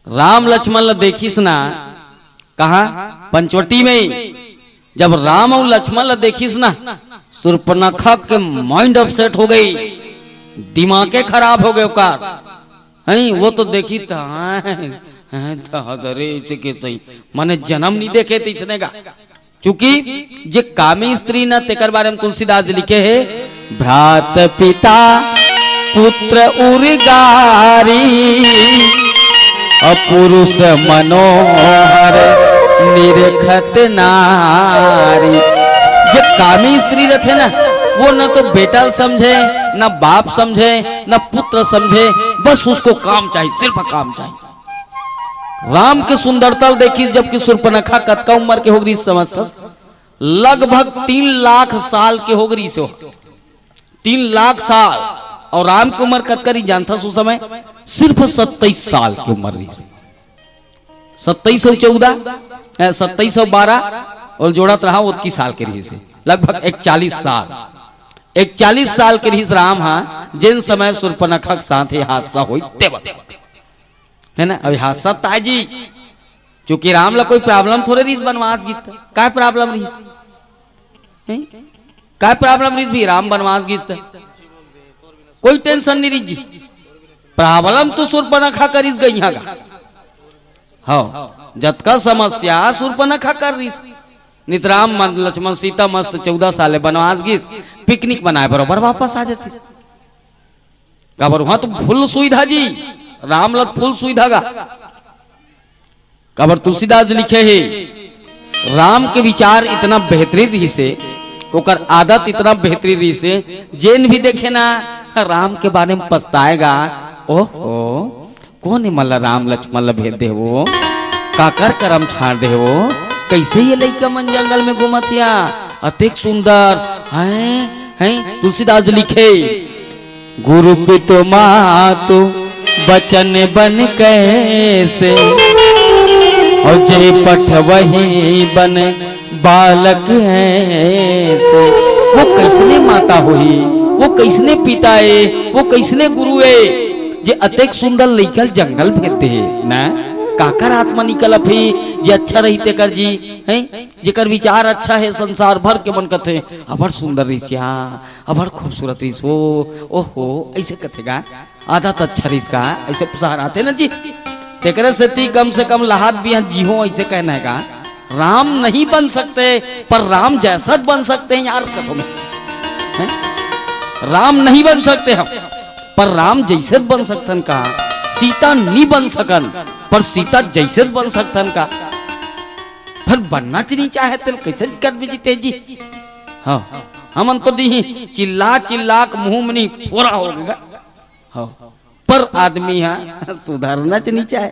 राम लक्ष्मण ला देखिस ना, कहा? पंचवटी में। जब राम और लक्ष्मण ला देखिस ना, सुर्पनखा के माइंड अपसेट हो गई, दिमागे खराब हो गए ओकर। हैं, वो तो देखी था, हैं, हैं, था, अरे, इसे के सही, माने जन्म नहीं देखे थे इसने का। चूंकि जे कामी स्त्री न, तेकर बारे में तुलसीदास जी लिखे हे, भ्रात पिता पुत्र उर गारी, अपुरुष मनोहर निरखत नारी। जे कामी स्त्री रहते ना, वो न तो बेटा समझे, न बाप समझे, न पुत्र समझे, बस उसको काम चाहिए, सिर्फ काम चाहिए। राम के सुंदरता ल देखिस, जबकि सुर्पनखा कतका उम्र के हो गई समझथस? लगभग तीन लाख साल के हो गई से, तीन लाख साल। और राम की उम्र कतका रही जानथस उस समय? सिर्फ सत्ताईस साल की उम्र रही से। सत्ताईस सौ चौदह, सत्ताईस सौ बारह, और जोड़त रहा, ओतकी साल के रही से, लगभग इकतालीस साल। इकतालीस साल के रही राम हा, जिन समय सुर्पनखा के साथ ये हादसा होई, ते वक्त। है ना? अभी हादसा ताजी, चूंकि राम ला कोई प्रॉब्लम थोड़े रहिस बनवास गिस त। काय प्रॉब्लम रहिस? हैं? काय प्रॉब्लम रहिस भी राम बनवास गिस त? कोई टेंशन नहीं रहिस जी। प्रॉब्लम तो सुर्पनखा करिस गई यहाँ का। हाँ, जतका समस्या सुर्पनखा कर रहिस। नित राम मन लक्ष्मण सीता मस्त चौदह साल बनवास गिस, पिकनिक मनाए बरोबर वापस आ जाती। काबर वहां तो फुल सुविधा जी, राम लत फुल सुविधा गा। काबर तुलसीदास जी लिखे हे, राम के विचार इतना बेहतरीन रहिसे, ओकर आदत इतना बेहतरीन रहिसे, जेन भी देखे ना राम के बारे में पछताएगा, ओहो, कोन ए मन ला राम लक्ष्मण ला भेज दे वो, काकर करम छाड़ दे वो, कैसे ये लइका मन जंगल में घूमत या, अतेक सुंदर, हैं, हैं, तुलसीदास जी लिखे, गुरु पितु मातु बचन बन कैसे, और जे पठवही बन बालक ऐसे। वो कैसने माता होही, वो कैसने पिता ए, वो कैसने गुरु ए, जे अतेक सुंदर लइका ल जंगल भेज दे ना। काकर आत्मा निकलत हे, जे अच्छा रही तेकर जी, हैं? जेकर विचार अच्छा हे, संसार भर के मन कथे, "अबड़ सुंदर रिसिया, अबड़ खूबसूरत रिस हो, ओहो," ऐसे कथे गा। आदत अच्छा रिस का, ऐसे पुसार आथे ना जी। तेकरे सेती कम से कम लहाद बिहान जीहो, ऐसे कहना हे का। राम नहीं बन सकते, पर राम जैसा बन सकते हैं यार, कथों में। हैं? राम नहीं बन सकते हम, पर राम जैसे बन सकतन का। सीता नहीं बन सकन, पर सीता जैसे बन सकतन का। पर बनना च नहीं चाहे तेल कैसे कर भी जीते जी। हाँ, हमन तो नहीं चिल्ला चिल्ला के मुंह में नहीं फोरा हो गया। हाँ, पर आदमी हा सुधरना च नहीं चाहे।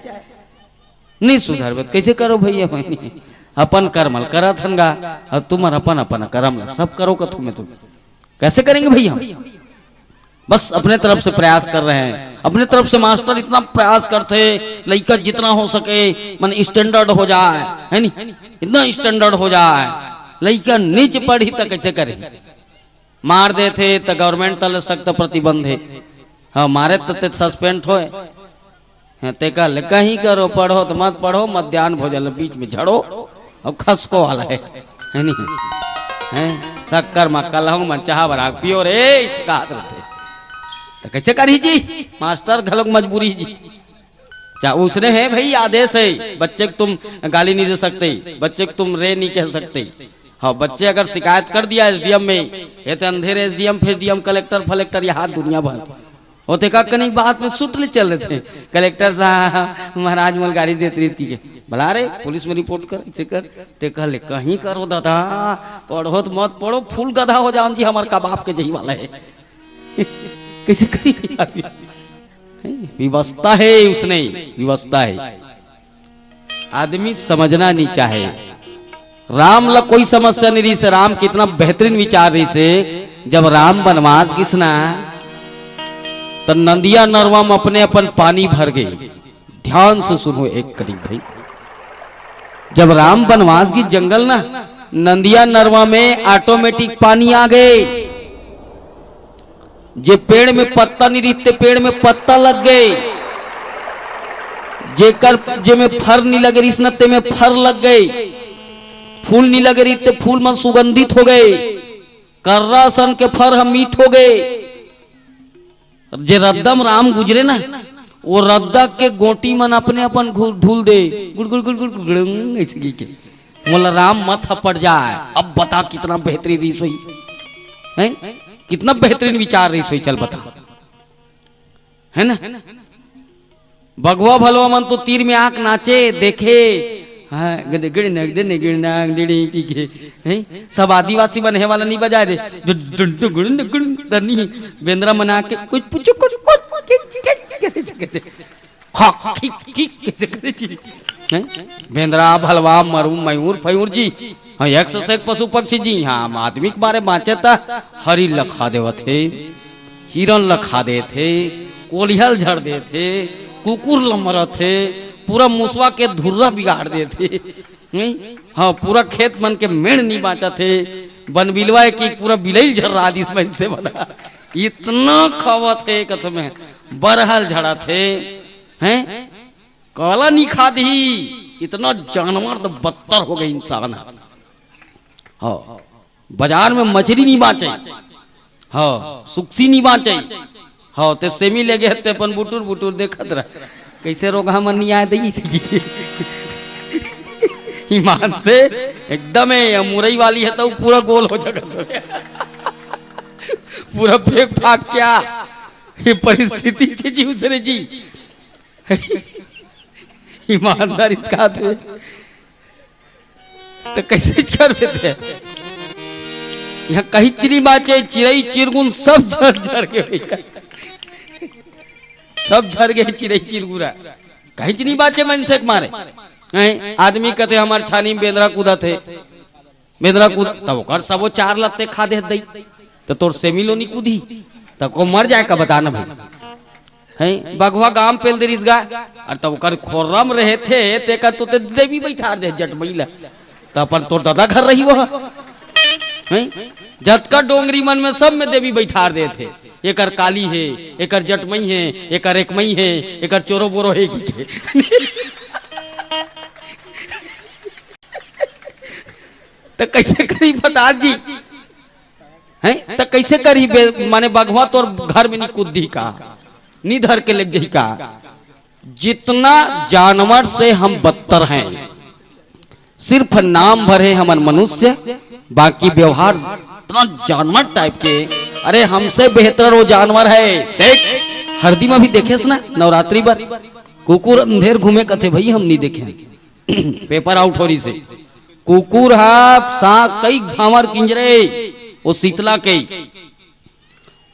नहीं सुधरबे त कैसे करो भैया बहिनी? अपन कर्म ल करत हन गा, और तुमन अपन अपन कर्म ल सब करो कथू में तुम। कैसे करेंगे भैया हम? बस अपने तरफ से प्रयास कर रहे हैं, अपने तरफ से मास्टर इतना प्रयास करथे, लइका जितना हो सके मन स्टैंडर्ड हो जाए, है नी, इतना स्टैंडर्ड हो जाए, लइका नीच पढ़ी त कइसे करे? मार देथे त गवर्नमेंट तले सख्त प्रतिबंध हे। हाँ, मारे त ते सस्पेंड होए। हाँ, ते कह ले, कहीं करो, पढ़ो त मत पढ़ो, मध्यान्ह भोजन ल बीच में झड़ो, अब खसको वाला हे, है नहीं? हैं? शक्कर मक्का लहंग मन चाह बना पियो रे, इस कहात रहिथे। त कइसे करही जी? मास्टर घलोक मजबूरी जी। चा-, उसने हे भाई, आदेश हे, बच्चे को तुम गाली नहीं दे सकते, बच्चे को तुम रे नहीं कह सकते। हाँ, बच्चे अगर शिकायत कर दिया एसडीएम में, ये तो अंधेरे एसडीएम फेसडीएम, कलेक्टर फलेक्टर, ये हाथ दुनिया भर। वो ते का कनी बात में सुट ले चल रहे थे, कलेक्टर साहब महाराज मोल गाड़ी देत रहिस कहिके। बला रे, पुलिस में रिपोर्ट कर, चेक कर। ते कहले, कहीं करो दादा, पढ़ो त मत पढ़ो, फूल गधा हो जाओ जी, हमार कबाब के जही वाला हे। कइसे करी आदमी? हैं? विवशता हे उसने, विवशता हे। आदमी समझना नहीं चाहे। राम ला कोई समस्या नहीं रहिस हे, राम कितना बेहतरीन विचार रहिस हे। जब राम बनवास गिस ना, त नंदिया नरवा में अपने अपन पानी भर गे। ध्यान से सुनो एक करीब भाई, जब राम बनवास गिस जंगल ना, नंदिया नरवा में ऑटोमेटिक पानी आ गे। जे पेड़ में पत्ता नहीं रहिस ते पेड़ में पत्ता लग गे, जेकर, जे में फर नहीं लगे रहिस न ते में फर लग गे, फूल नहीं लगे रहिस ते फूल मन सुगंधित हो गे, कर्रा सन के फर ह मीठ हो गे। जे रद्दा म राम गुजरे ना, वो रद्दा के गोटी मन अपने अपन घु-, ढूल दे, गुड़ गुड़ गुड़ गुड़ गुड़ंग, ऐसे की के। मोला राम मत हपड़ जाए। अब बता कितना बेहतरीन रहिस होही, हैं? कितना बेहतरीन विचार रहिस होही, चल बता, है ना? बघवा भलवा मन तो तीर में आंख नाचे देखे, हाँ, गदे गड़े नग दे ने गिड़ नाग डिड़ी की के, हैं? सब आदिवासी मन हे वाला नहीं बजाए दे, डु-, डु-, डु-, गुड़ न गुड़, त नहीं, बेंदरा मना के कुछ पूछो, कुछ, कुछ, कुछ, कुछ, कुछ, कुछ, खा, खी, खी, कैसे करे जी? हैं? बेंदरा, भलवा, मरू, मयूर, फयूर जी, हाँ, एक से एक पशु पक्षी जी, हाँ, आदमी के मारे बाँचे त हरी ल खा देवत हे, हिरन ल खा देत हे, कोलिहा ल झड़ देत हे, कुकुर ल मरत हे, पूरा मुसवा के धुर्रा बिगाड़ देत हे। नहीं? हाँ, पूरा खेत मन के मेड़ नहीं बाँचत हे, बनबिलवा हे कि पूरा बिलई ल झर्रा दिस मन से बना। इतना खावत हे कथ में, बरहा ल झड़त हे, हैं? काला नहीं खा दही, इतना जानवर तो बदतर हो गे इंसान ह। हाँ, बाजार में मछरी नहीं बाँचे, हाँ, सुक्सी नहीं बाँचे, हाँ, ते सेमी ले गे ते अपन बुटुर बुटुर देखत रह, कैसे रोगहा मन नहीं आए दही से। ईमान से एकदम हे, ये मुरई वाली हे त पूरा गोल हो जाएगा, पूरा फेंक फाक क्या, ये परिस्थिति छे जी उसरे जी। ईमानदारी कहात हे, त कैसे करबे ते? यहाँ कहीं चिरी बाँचे, चिरई चिरगुन सब झड़ झड़ गे भैया, सब झड़ गे चिरई चिरगुरा, कहीं नहीं बाँचे मनसे के मारे। हैं? आदमी कथे हमार छानी में बेंदरा कूदत हे, बेंदरा कूद, त ओकर सबो चार लत्ते खा देत दई, त तोर सेमी लो नहीं कूदी, त को मर जाए का बता ना भाई। हैं? बघवा गाम पेल दे रिस गा, अउ त ओकर खोर्रा म रहे थे, तेकर तो ते देवी बैठार दे जटमई ल, त अपन तोर ददा घर रही वो। हैं? जतका डोंगरी मन में सब में देवी बैठार दे थे, एकर काली हे, एकर जटमई हे, एकर एकमई हे, एकर चोरो बोरो हे की के। त कैसे करी बता जी? हैं? त कैसे करही बे-, माने बघवा तोर घर में नहीं कूदही का, नहीं धर के ले जही का? जितना जानवर से हम बदतर हैं, सिर्फ नाम भर हे हमन मनुष्य, बाकी व्यवहार इतना जानवर टाइप के। अरे हमसे बेहतर वो जानवर है। देख, हरदी में भी देखेस ना नवरात्रि बर, कुकुर अंधेर घूमे कथे, भाई हम नहीं देखे। पेपर आउट हो रही से। कुकुर हा सा कई भांवर किंजरे, वो शीतला के,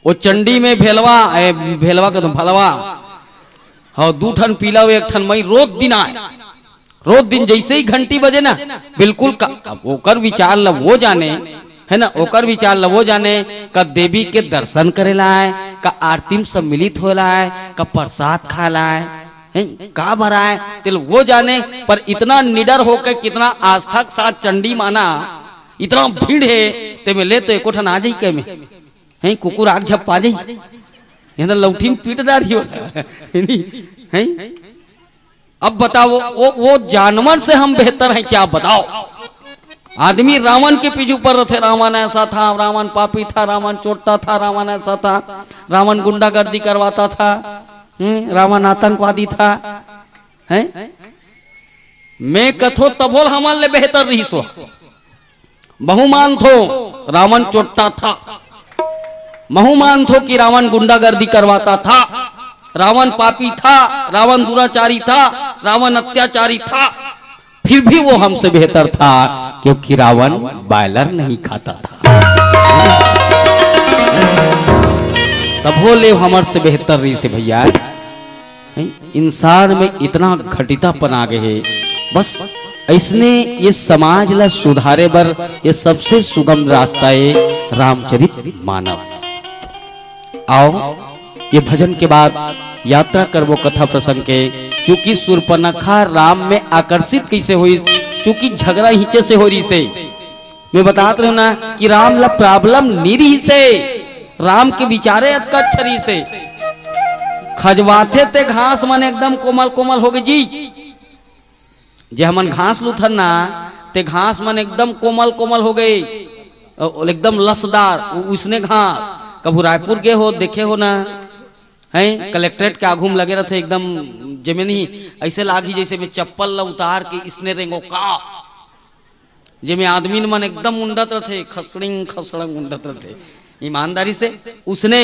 वो चंडी में भेलवा, ए, भेलवा के तो भलवा, हाँ, दू ठन पीला, एक ठन मई, रोज दिन आए, रोज दिन जैसे ही घंटी बजे ना, बिल्कुल का, अब ओकर विचार ला वो जाने, है ना, ओकर विचार ल वो जाने। का देवी के दर्शन करे ला आय, का आरती में सम्मिलित होए ला आय, का प्रसाद खाए ला आय, हैं, का बर आय, तेला वो जाने। पर इतना निडर होके, कितना आस्था के साथ चंडी माना, इतना भीड़ हे, तेमे ले तो एको ठन आ जाई के में, हैं, कुकुर आग झप्पा जाई, यहाँ तो लौठी में पीट डारी हो, हैं। अब बताओ, वो, वो जानवर से हम बेहतर हैं क्या? बताओ। आदमी रावण के पीछे पड़ रहे थे, रावण ऐसा था, रावण पापी था, रावण चोट्टा था, रावण ऐसा था, रावण गुंडागर्दी करवाता था, हम्म, रावण आतंकवादी था, हैं? मैं कथो तभो ल हमन ले बेहतर रहिस हो। महू मानथो रावण चोट्टा था, महू मानथो कि रावण गुंडागर्दी करवाता था, रावण पापी था, रावण दुराचारी था, रावण अत्याचारी था, फिर भी वो हमसे बेहतर था, क्योंकि रावण बॉयलर नहीं खाता था। तभो ले हमर से बेहतर रहिस हे भैया। हैं? इंसान में इतना घटितापन आ गए हे। बस अइसने ये समाज ला सुधारे बर ये सबसे सुगम रास्ता हे रामचरित मानस। आओ, ये भजन के बाद यात्रा करबो कथा प्रसंग के, चूंकि सूर्पनखा राम में आकर्षित कइसे होइस, चूंकि झगड़ा हिंचे से हो रहिस हे। मैं बतात रहेंव ना कि राम ला problem नी रहिस हे, राम के विचारे अतका अच्छा रहिस हे। खजवाथे ते घास मन एकदम कोमल कोमल हो गे जी, जे हमन घास लुथन ना, ते घास मन एकदम कोमल कोमल हो गे, अउ एकदम लसदार, उ-, उसने घास। कभू रायपुर गे हो, देखे हो ना, हैं, कलेक्ट्रेट के आघू में लगे रथे एकदम, जेमे नहीं, अइसे लागही जइसे मैं चप्पल ला उतार के इसने रेंगो का। जेमे आदमी मन एकदम उंडत रथे, खसड़िंग खसड़ंग उंडत रथे, ईमानदारी से। उसने,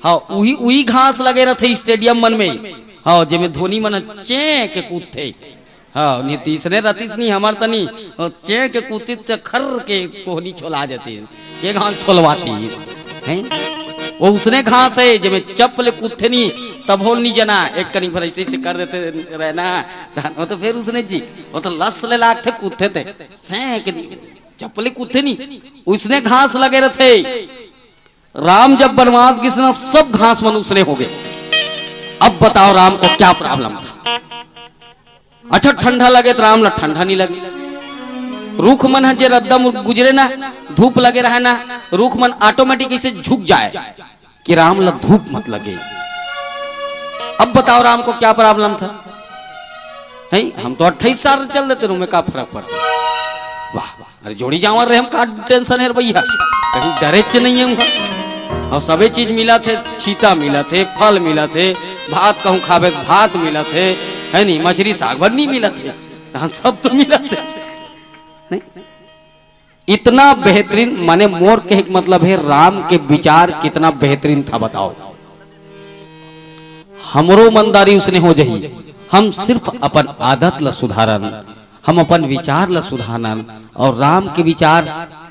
हाँ, उही, उही घास लगे रथे स्टेडियम मन में, हाँ, जेमे धोनी मन चें के कूदथे, हाँ, नहीं तो इसने रतिस नहीं हमर तनी, और चें के कूदतिस त खर के कोहनी छोला जाती, के घास छोलवाती, हैं? वो उसने घास हे, जेमे चप्पल कूदथे नहीं, तभो ल नहीं जना, एक कनी भर अइसे अइसे कर देते रहना, वो तो फिर उसने जी, वो तो लस ले लागथे कूदथे ते, सें के चप्पल कूदथे नहीं, उसने घास लगे रथे। राम जब बनवास गिस ना, सब घास मन उसने हो गे। अब बताओ राम को क्या problem था? अच्छा, ठंडा लगे त राम ला ठंडा नहीं लगे। रुख मन ह जे रद्दा म गुजरे ना, धूप लगे रहे ना, रुख मन automatic अइसे झुक जाए कि राम ला धूप मत लगे। अब बताओ राम को क्या problem था? हैं, हम तो अट्ठाईस साल चल देते रहूं, मैं का फरक पड़ता? वाह, अरे जोड़ी जांवर रहे हम, का tension हे भैया, कहीं डरेच नहीं हे उहाँ। अउ सबे चीज मिलत हे, छीता मिलत हे, फल मिलत हे, भात कहूँ खाबे त भात मिलत हे, है नी, मछरी साग बर नहीं मिलत हे, तहाँ सब तो मिलत हे, नहीं? इतना बेहतरीन, माने मोर कहे के मतलब हे, राम के विचार कितना बेहतरीन था, बताओ। हमरो ईमानदारी उसने हो जाही। हम सिर्फ अपन आदत ला सुधारन, हम अपन विचार ला सुधारन, अउ राम के विचार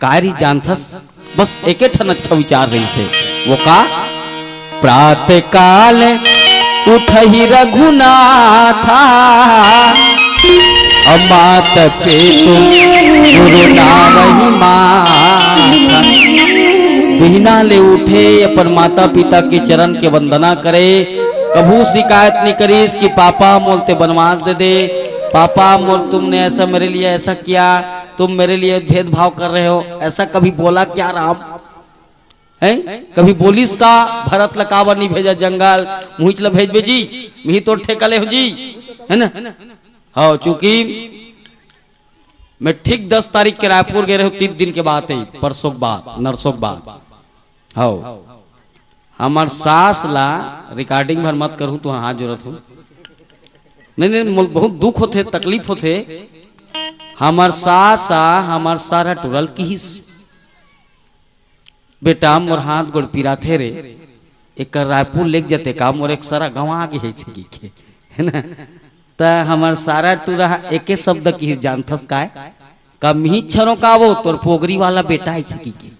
का रहिस जानथस? बस एके ठन अच्छा विचार रहिस हे, वो का? प्रातः काल उठहि रघुनाथा, अउ मात पितु गुरु नावहि माथा। बिहना ले उठे, अपन माता पिता के चरण के वंदना करे, कभू शिकायत नहीं करिस कि पापा मोल ते बनवास दे दे, पापा मोल तुमने ऐसा मेरे लिए ऐसा किया, तुम मेरे लिए भेदभाव कर रहे हो, ऐसा कभी बोला क्या राम? हैं? कभी बोलिस का भरत ला काबर नहीं भेजा जंगल, मुहिच ला भेजबे जी, मिही तोर ठेका ले हो जी, है ना? हाँ, चूंकि मैं ठीक दस तारीख के रायपुर गे रहेंव, तीन दिन के बात हे, परसों के बात, नरसों के बात। हाँ, हमर सास ला, recording भर मत करहूं, तुहर हाथ जोड़त हूं। नहीं, नहीं, मोल बहुत दुख होथे, तकलीफ होथे। हमर सास आ, हमर सारा टुरल किहिस, "बेटा, मोर हाथ गोड़ पिराथे रे, एकर रायपुर लेग जते का, मोर एक सारा गंवा गे हे," छिकी के, है ना? त हमर सारा टूरा एके शब्द किहिस जानथस काय? "कमही छनो का वो तोर पोगरी वाला बेटा हे छिकी के।"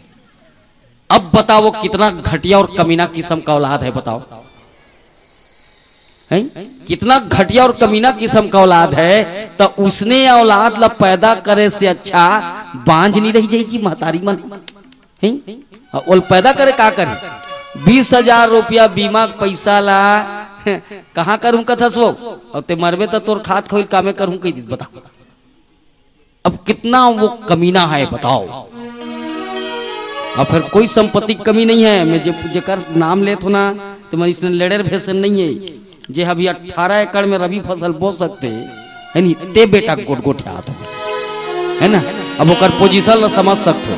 अब बताओ, कितना घटिया और कमीना किस्म का औलाद है, बताओ, हैं? कितना घटिया और कमीना किस्म का औलाद है। त उसने औलाद ला पैदा करे से अच्छा बांझ नहीं रही जाई जी महतारी मन। हैं? अउ ओला पैदा करे का करे? बीस हजार रुपया बीमा के पैसा ला कहाँ करहूँ कथस वो? अउ ते मरबे त तोर खात खोइल कामे करहूँ कहि दिस, बता। अब कितना वो कमीना है, बताओ। अब फिर कोई संपत्ति की कमी नहीं है। मैं जे-, जेकर नाम लेत हो ना, तो मैं इसने लड़े भेसन नहीं है। जे अभी अठारह एकड़ में रबी फसल बो सकथे, है नी, ते बेटा गोट गोठियात हो, है ना? अब ओकर पोजीशन ला समझ सकथो।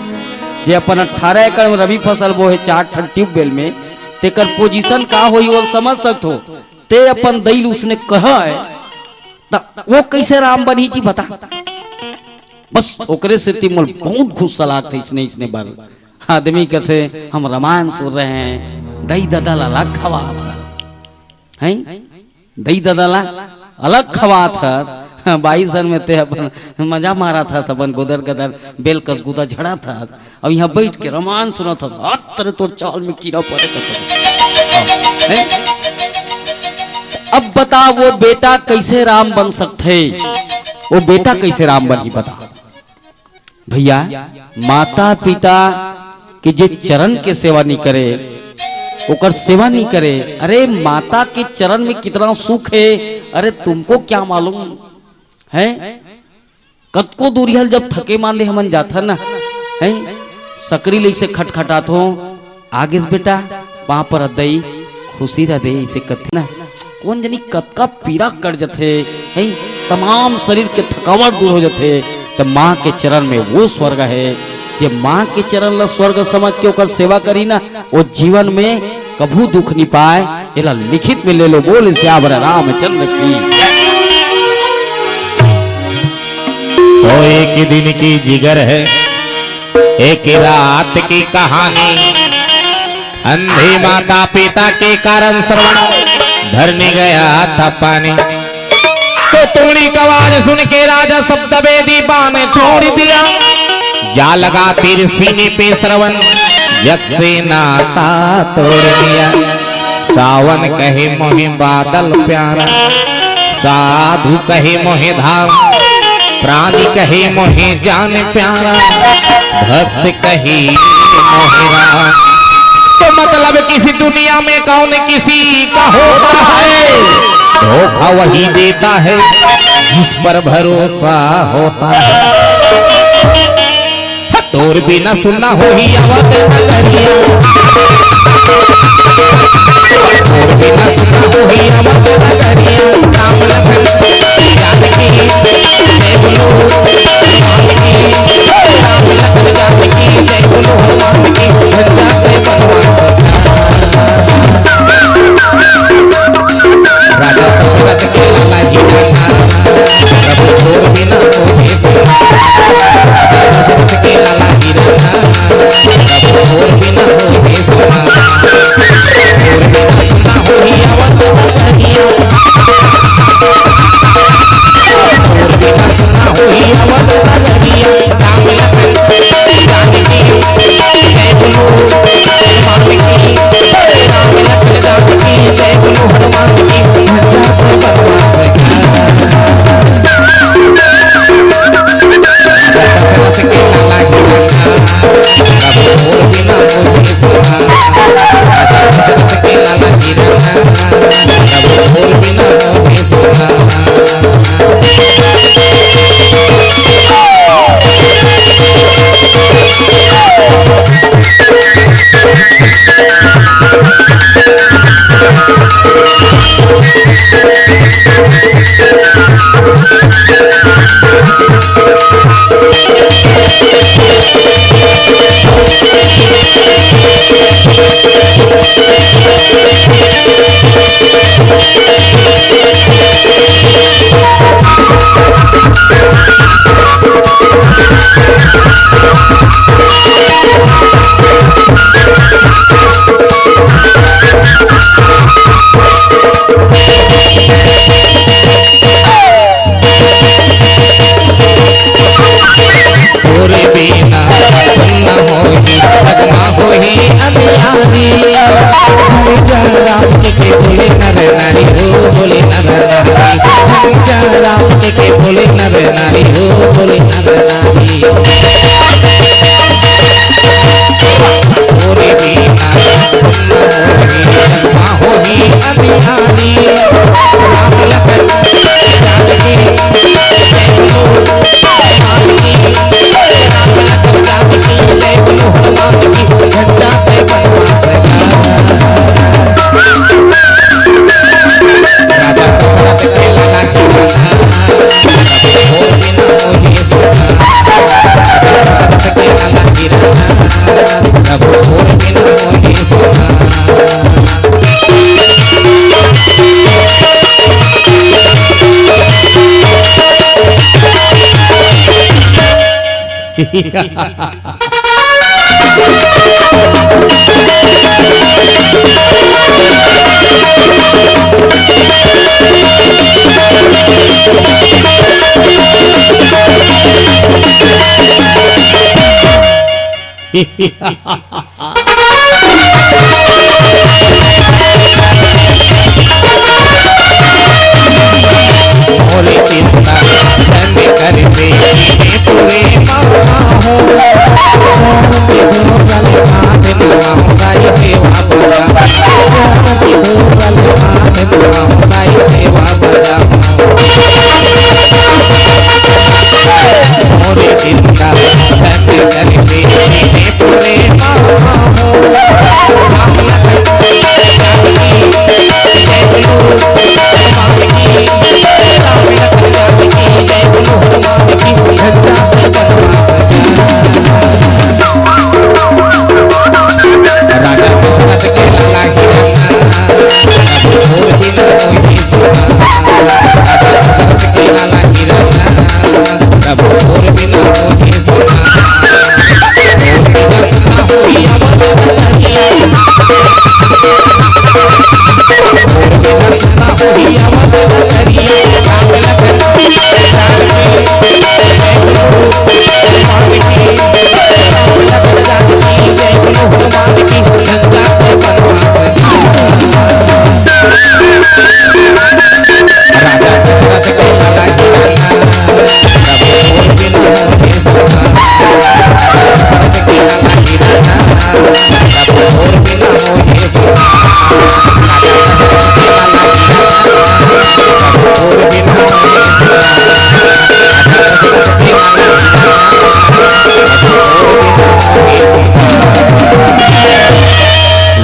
जे अपन अठारह एकड़ में रबी फसल बो हे चार ठन ट्यूबवेल में, तेकर पोजीशन का होही, वो समझ सकथो। ते अपन दई ल उसने कहा है, त वो कैसे राम बनही जी, बता। बस ओकरे सेती मोला बहुत गुस्सा लागथे इसने, इसने बार आदमी कथे, "हम रामायण सुन रहे हैं, दई ददा ला अलग खवात हस, हैं? दई ददा ला अलग खवात हस।" हाँ, बाईस साल में ते अपन मजा मारत हस, अपन गुदर गदर बेल कस गुदा झड़त हस। अब यहाँ बैठ के रामायण सुनत हस, हाथ तरे तोर चाल में कीड़ा परे कथे। हैं? अब बता, वो बेटा कैसे राम बन सकथे? वो बेटा कैसे राम बनही, बता भैया। माता पिता के जे चरण के सेवा नहीं करे, ओकर सेवा नहीं करे। अरे, माता के चरण में कितना सुख है, अरे, तुमको क्या मालूम है? कतको दूरिहा ल जब थके मान ले हमन जाथन ना, हैं? सकरी ले अइसे खटखटाथों, "आ गेस बेटा, पाँव परत दई, खुशी रह दे," अइसे कथे ना। कोन जनी कतका पीरा कट जथे, हैं? तमाम शरीर के थकावट दूर हो जथे। त माँ के चरण में वो स्वर्ग है, जे माँ के चरण ला स्वर्ग समझ के ओकर सेवा करी ना, वो जीवन में कभू दुख नहीं पाए। एला लिखित में ले लो, बोल सियावर रामचंद्र की। तो एक दिन की जिगर है, एक रात की कहानी। अंधी माता पिता के कारण श्रवण धरने गया था पानी। तो तूड़ी का आवाज सुन के राजा सप्तवेदी बाण छोड़ दिया। जा लगा तीर सीने पे श्रवण, जग से नाता तोड़ दिया। सावन कहे मोहे बादल प्यारा, साधु कहे मोहे धाम, प्राणी कहे मोहे जान प्यारा, भक्त कहे मोहे राम। तो मतलब किसी दुनिया में कौन किसी का होता है, धोखा वही देता है जिस पर भरोसा होता है। तोर बिना सुना होही अवध नगरिया। तोर बिना सुना होही अवध नगरिया। राम लखन जानकी जय बोलो हनुमान की। राम लखन जानकी जय बोलो हनुमान की। भंजा से बनवास राजा दशरथ के लाला ही राजा। प्रभु तोर बिना होही सुना। राजा दशरथ के लाला ही राजा। प्रभु तोर बिना होही सुना। तोर बिना सुना होही अवध नगरिया। तोर बिना सुना होही अवध नगरिया। राम लखन जानकी जय बोलो हनुमान की। राम लखन जानकी जय बोलो हनुमान की। भंजा से बनवास राजा दशरथ के लाला ही राजा। प्रभु तोर बिना होही सुना। राजा दशरथ के लाला ही राजा। प्रभु तोर बिना होही सुना। तोरे बिना सुन्ना होही, अगमा होही अंधियारी। जय राम के के बोले नर नारी हो, बोले नर नारी। जय राम के के बोले नर नारी हो, बोले नर नारी।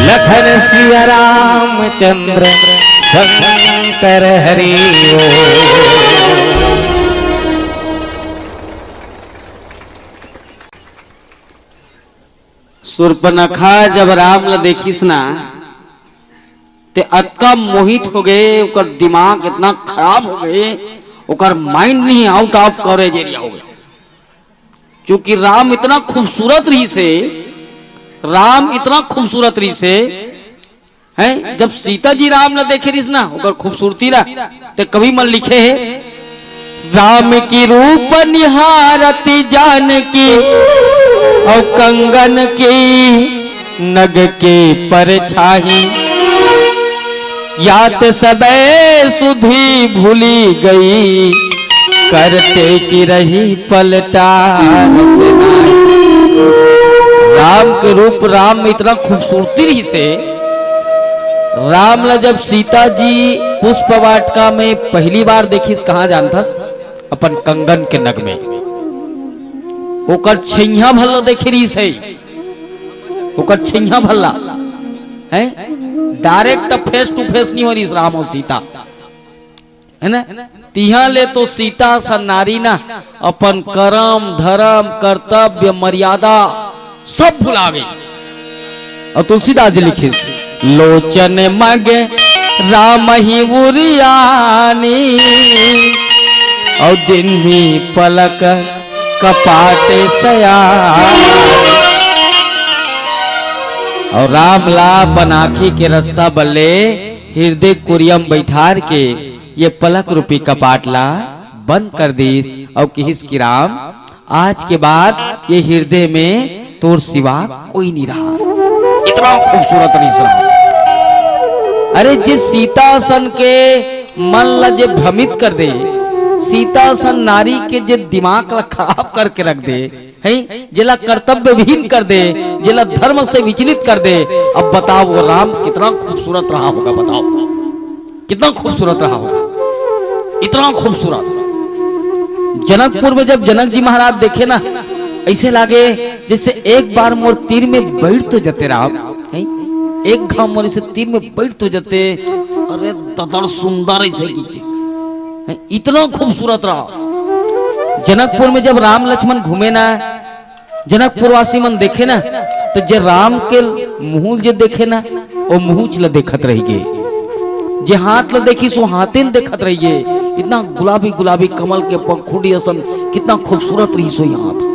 लखन सिया रामचंद्र शंकर हरि ओम। सूर्पनखा जब राम ल देखिस ना, ते अतका मोहित हो गए, ओकर दिमाग इतना खराब हो गए, ओकर mind नहीं, out of coverage area हो गए। क्योंकि राम इतना खूबसूरत रहिस हे, राम इतना खूबसूरत रहिस हे, हैं? जब सीता जी राम ल देखे रहिस ना, ओकर खूबसूरती ला, ते कवि मन लिखे हे, राम की रूप निहारति जानकी, और कंगन की नग के परछाही। यात सबे सुधि भूली गई, करते की रही पलटा। राम के रूप, राम में इतना खूबसूरती रहिस हे। राम ला जब सीता जी पुष्प वाटिका में पहली बार देखिस, कहाँ जानथस? अपन कंगन के नग में। ओकर छैया भर ला देखे रहिस हे, ओकर छैया भर ला, हैं? Direct face to face नहीं हो रहिस राम और सीता, है ना? तिहा ले तो सीता सन नारी ना अपन करम, धरम, कर्तव्य, मर्यादा सब भुला गई। और तुलसीदास जी लिखिस, लोचन मग राम ही उरियानी, और दिन ही पलक कपाट सया। और राम ला अपन आँखी के रस्ता बल्ले हृदय कुरियम बैठार के ये पलक रूपी कपाट ला बंद कर दीस और किहिस कि राम, आज के बाद ये हृदय में तोर सिवा कोई नहीं रहा। इतना खूबसूरत रहिस राम। अरे, जिस सीता सन के मन ला जे भ्रमित कर दे, सीता सन नारी के जे दिमाग ला खराब करके रख दे, हैं, जेला कर्तव्य विहीन कर दे, जेला धर्म से विचलित कर दे। अब बताओ, वो राम कितना खूबसूरत रहा होगा, बताओ। कितना खूबसूरत रहा होगा, इतना खूबसूरत। जनकपुर में जब जनक जी महाराज देखे ना, ऐसे लागे जैसे एक बार मोर तीर में बैठ तो जते राम, हैं? एक घाव मोर इसे तीर में बैठ तो जते। अरे ददड़ सुंदर ऐसे की के, हैं? इतना खूबसूरत रहा। जनकपुर में जब राम लक्ष्मण घूमे ना, जनकपुर वासी मन देखे ना, तो जे राम के मुहूल जे देखे ना, वो मुहूच ल देखत रहिगे। जे हाथ ल देखिस, वो हाथे ल देखत रहिगे। इतना गुलाबी गुलाबी कमल के पंखुड़ी असन, कितना खूबसूरत रहिस वो हाथ।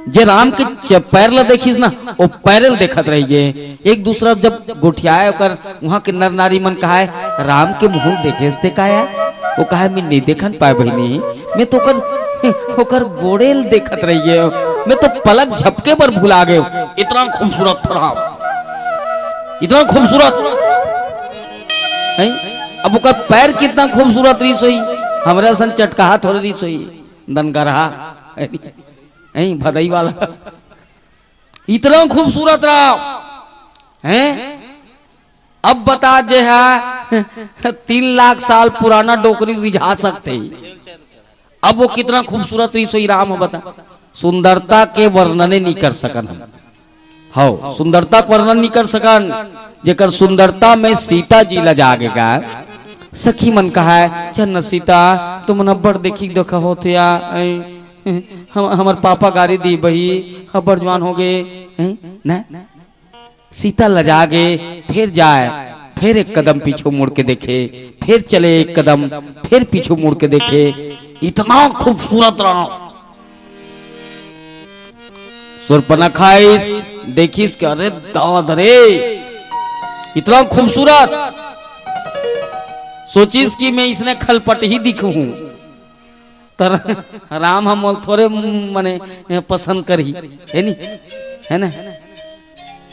जे राम के च-, पैर ल देखिस ना, वो पैर ल देखत रहिगे। एक दूसरा जब गोठियाए, ओकर वहां के नर नारी मन कहाए, "राम के मुहूल देखेस ते का आय?" वो कहाए, "मैं नहीं देखन पाए बहिनी, मैं तो ओकर, ओकर गोड़े ल देखत रहिगे, मैं तो पलक झपके बर भुला गए, इतना खूबसूरत था राम, इतना खूबसूरत।" हैं? अब ओकर पैर कितना खूबसूरत रहिस होही, हमरे असन चटकाहा थोड़े रहिस होही, दनगरहा, हैं, भदई वाला। इतना खूबसूरत राम, हैं? अब बता, जे हा तीन लाख साल पुराना डोकरी रिझा सकते ही, अब वो कितना खूबसूरत रहिस होही राम, बता। सुंदरता के वर्णने नहीं कर सकन हम। हव, सुंदरता के वर्णन नहीं कर सकन। जेकर सुंदरता में सीता जी लजा गे गा, सखी मन कहाए, "चल न सीता, तुमन अब्बड़ देखी देखा होत या, ऐ, हम, हमर पापा गारी दी बही, अब्बड़ जवान हो गए, हैं, न?" सीता लजा गे, फिर जाए, फिर एक कदम पीछू मुड़ के देखे, फिर चले एक कदम, फिर पीछू मुड़ के देखे। इतना खूबसूरत राम। सुर्पनखा इस देखिस के, "अरे दाद रे, इतना खूबसूरत।" सोचिस कि मैं इसने खलपट ही दिखूं। तर राम हम मोल थोड़े मने पसंद करी, है नी? है ना?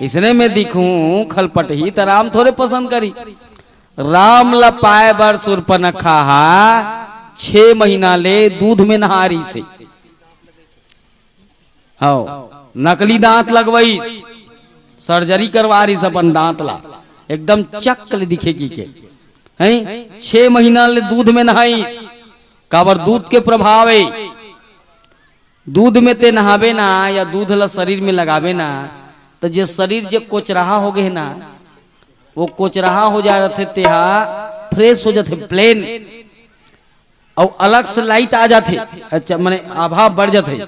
इसने मैं दिखूं खलपट ही, त राम थोड़े पसंद करी। राम ल पाए बर सुर्पनखा हा छह महीना ले दूध में नहा रहिस हे। हव, नकली दांत लगवाइस, सर्जरी करवा रहिस अपन दांत ला, एकदम चक ले दिखे की के। हैं? छह महीना ले दूध में नहाइस, काबर दूध के प्रभाव हे। दूध में ते नहाबे ना या दूध ला शरीर में लगाबे ना, तो जे शरीर जे कोचराहा हो गए ना, वो कोचराहा हो जा रथे, तेहा फ्रेश हो जाथे, प्लेन। अउ अलग से लाइट आ जाथे, अच्छा, माने आभा बढ़ जाथे।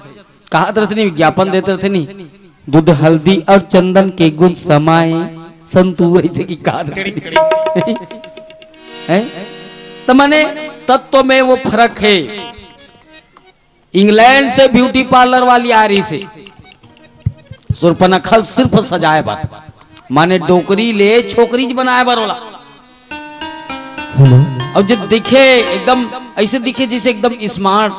कहत रथे नी, विज्ञापन देत रथे नी, "दूध हल्दी और चंदन के गुण समाए संतू", ऐसे की कहत रथे। हैं? तो माने तत्व में वो फर्क है। इंग्लैंड से ब्यूटी पार्लर वाली आ रहिस हे, सुर्पनखा ल सिर्फ सजाए बर, माने डोकरी ले छोकरी बनाए बर ओला। हेलो। और जो दिखे एकदम ऐसे दिखे जैसे एकदम स्मार्ट।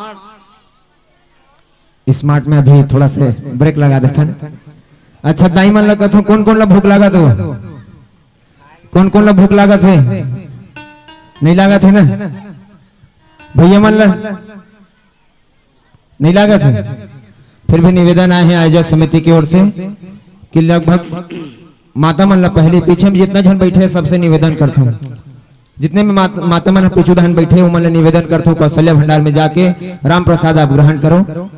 स्मार्ट में अभी थोड़ा से ब्रेक लगा देथन। अच्छा, दाई मन ला कथों, कौन कौन ला भूख लागत हो? कौन कौन ला भूख लागत है? नहीं लागत है ना? भैया मन ला नहीं लागत है? फिर भी निवेदन आए हैं आयोजक समिति की ओर से कि लगभग माता मन ला पहले, पीछे में जितना झन बैठे हैं, सबसे निवेदन करता हूँ, जितने में मात-, माता मन पीछू धान बैठे, उमन ला निवेदन करता हूँ, कौशल्या भंडार में जाके राम प्रसाद आप ग्रहण करो।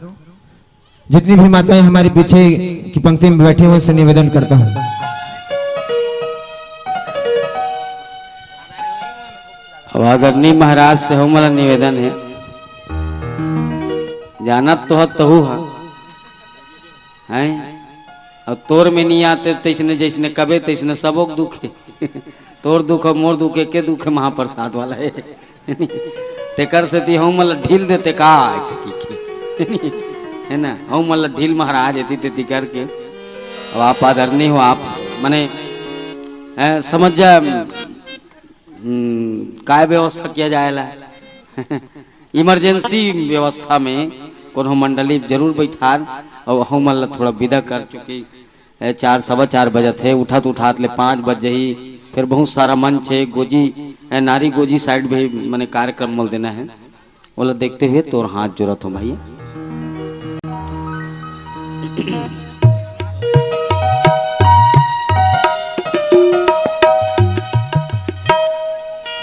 जितनी भी माताएं हमारे पीछे की पंक्ति में बैठी हुई, उनसे निवेदन करता हूँ। अब आदरणीय महाराज से हमला निवेदन है, जानत तो ह तहू ह, हैं? और तोर में नहीं आते, तैसने जैसने कबे तैसने सबोक दुख है। तोर दुख और मोर दुख, एके दुख है, महाप्रसाद वाला है। तेकर सेती हमला ढील देते का, ऐसे की, की। है ना, हमला ढील महाराज एती तेती करके। अब आप आदरणीय हो, आप मने, हैं, समझ जा, हम्म, काय व्यवस्था किया जाएला। इमरजेंसी व्यवस्था में कोनो मंडली जरूर बैठार, और हमला थोड़ा विदा कर चुकी। ए, चार, सवा चार बजत हे, उठत उठात ले पाँच बज जही। फिर बहुत सारा मंच हे, गोजी, ए, नारी गोजी साइड भी मने कार्यक्रम मोल देना है। ओला देखते हुए तोर हाथ जोड़त हूँ भाई।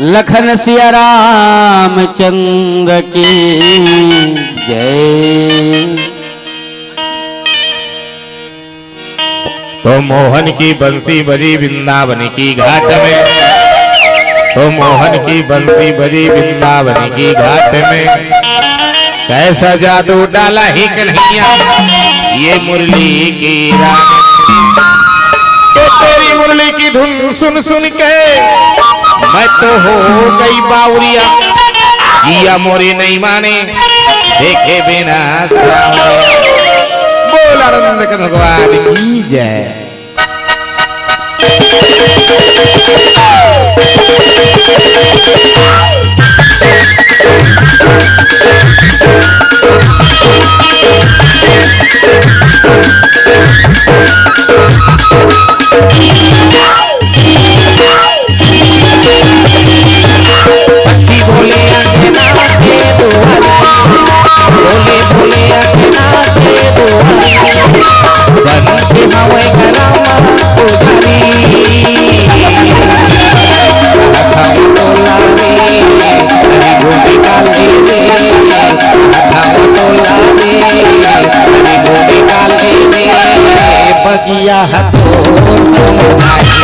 लखन सिया रामचंद्र की जय। तो मोहन की बंसी बजी वृंदावन की घाट में, तो मोहन की बंसी बजी वृंदावन की घाट में, कैसा जादू डाला है कन्हैया ये मुरली की राग। तो तेरी मुरली की धुन सुन सुन के मैं तो हो गई बावरिया, जिया मोरी नहीं माने देखे बिना सावरिया। बोल आनंद के भगवान की जय। पक्षी बोले अंगना के दुआरे, बोले बोले अंगना के दुआरे, बन के हवै गरमा पुजारी। हाथम तोला रे, हरी गोटी काले रे, हाथम तोला रे, हरी गोटी काले रे, बगिया हतो समझाई।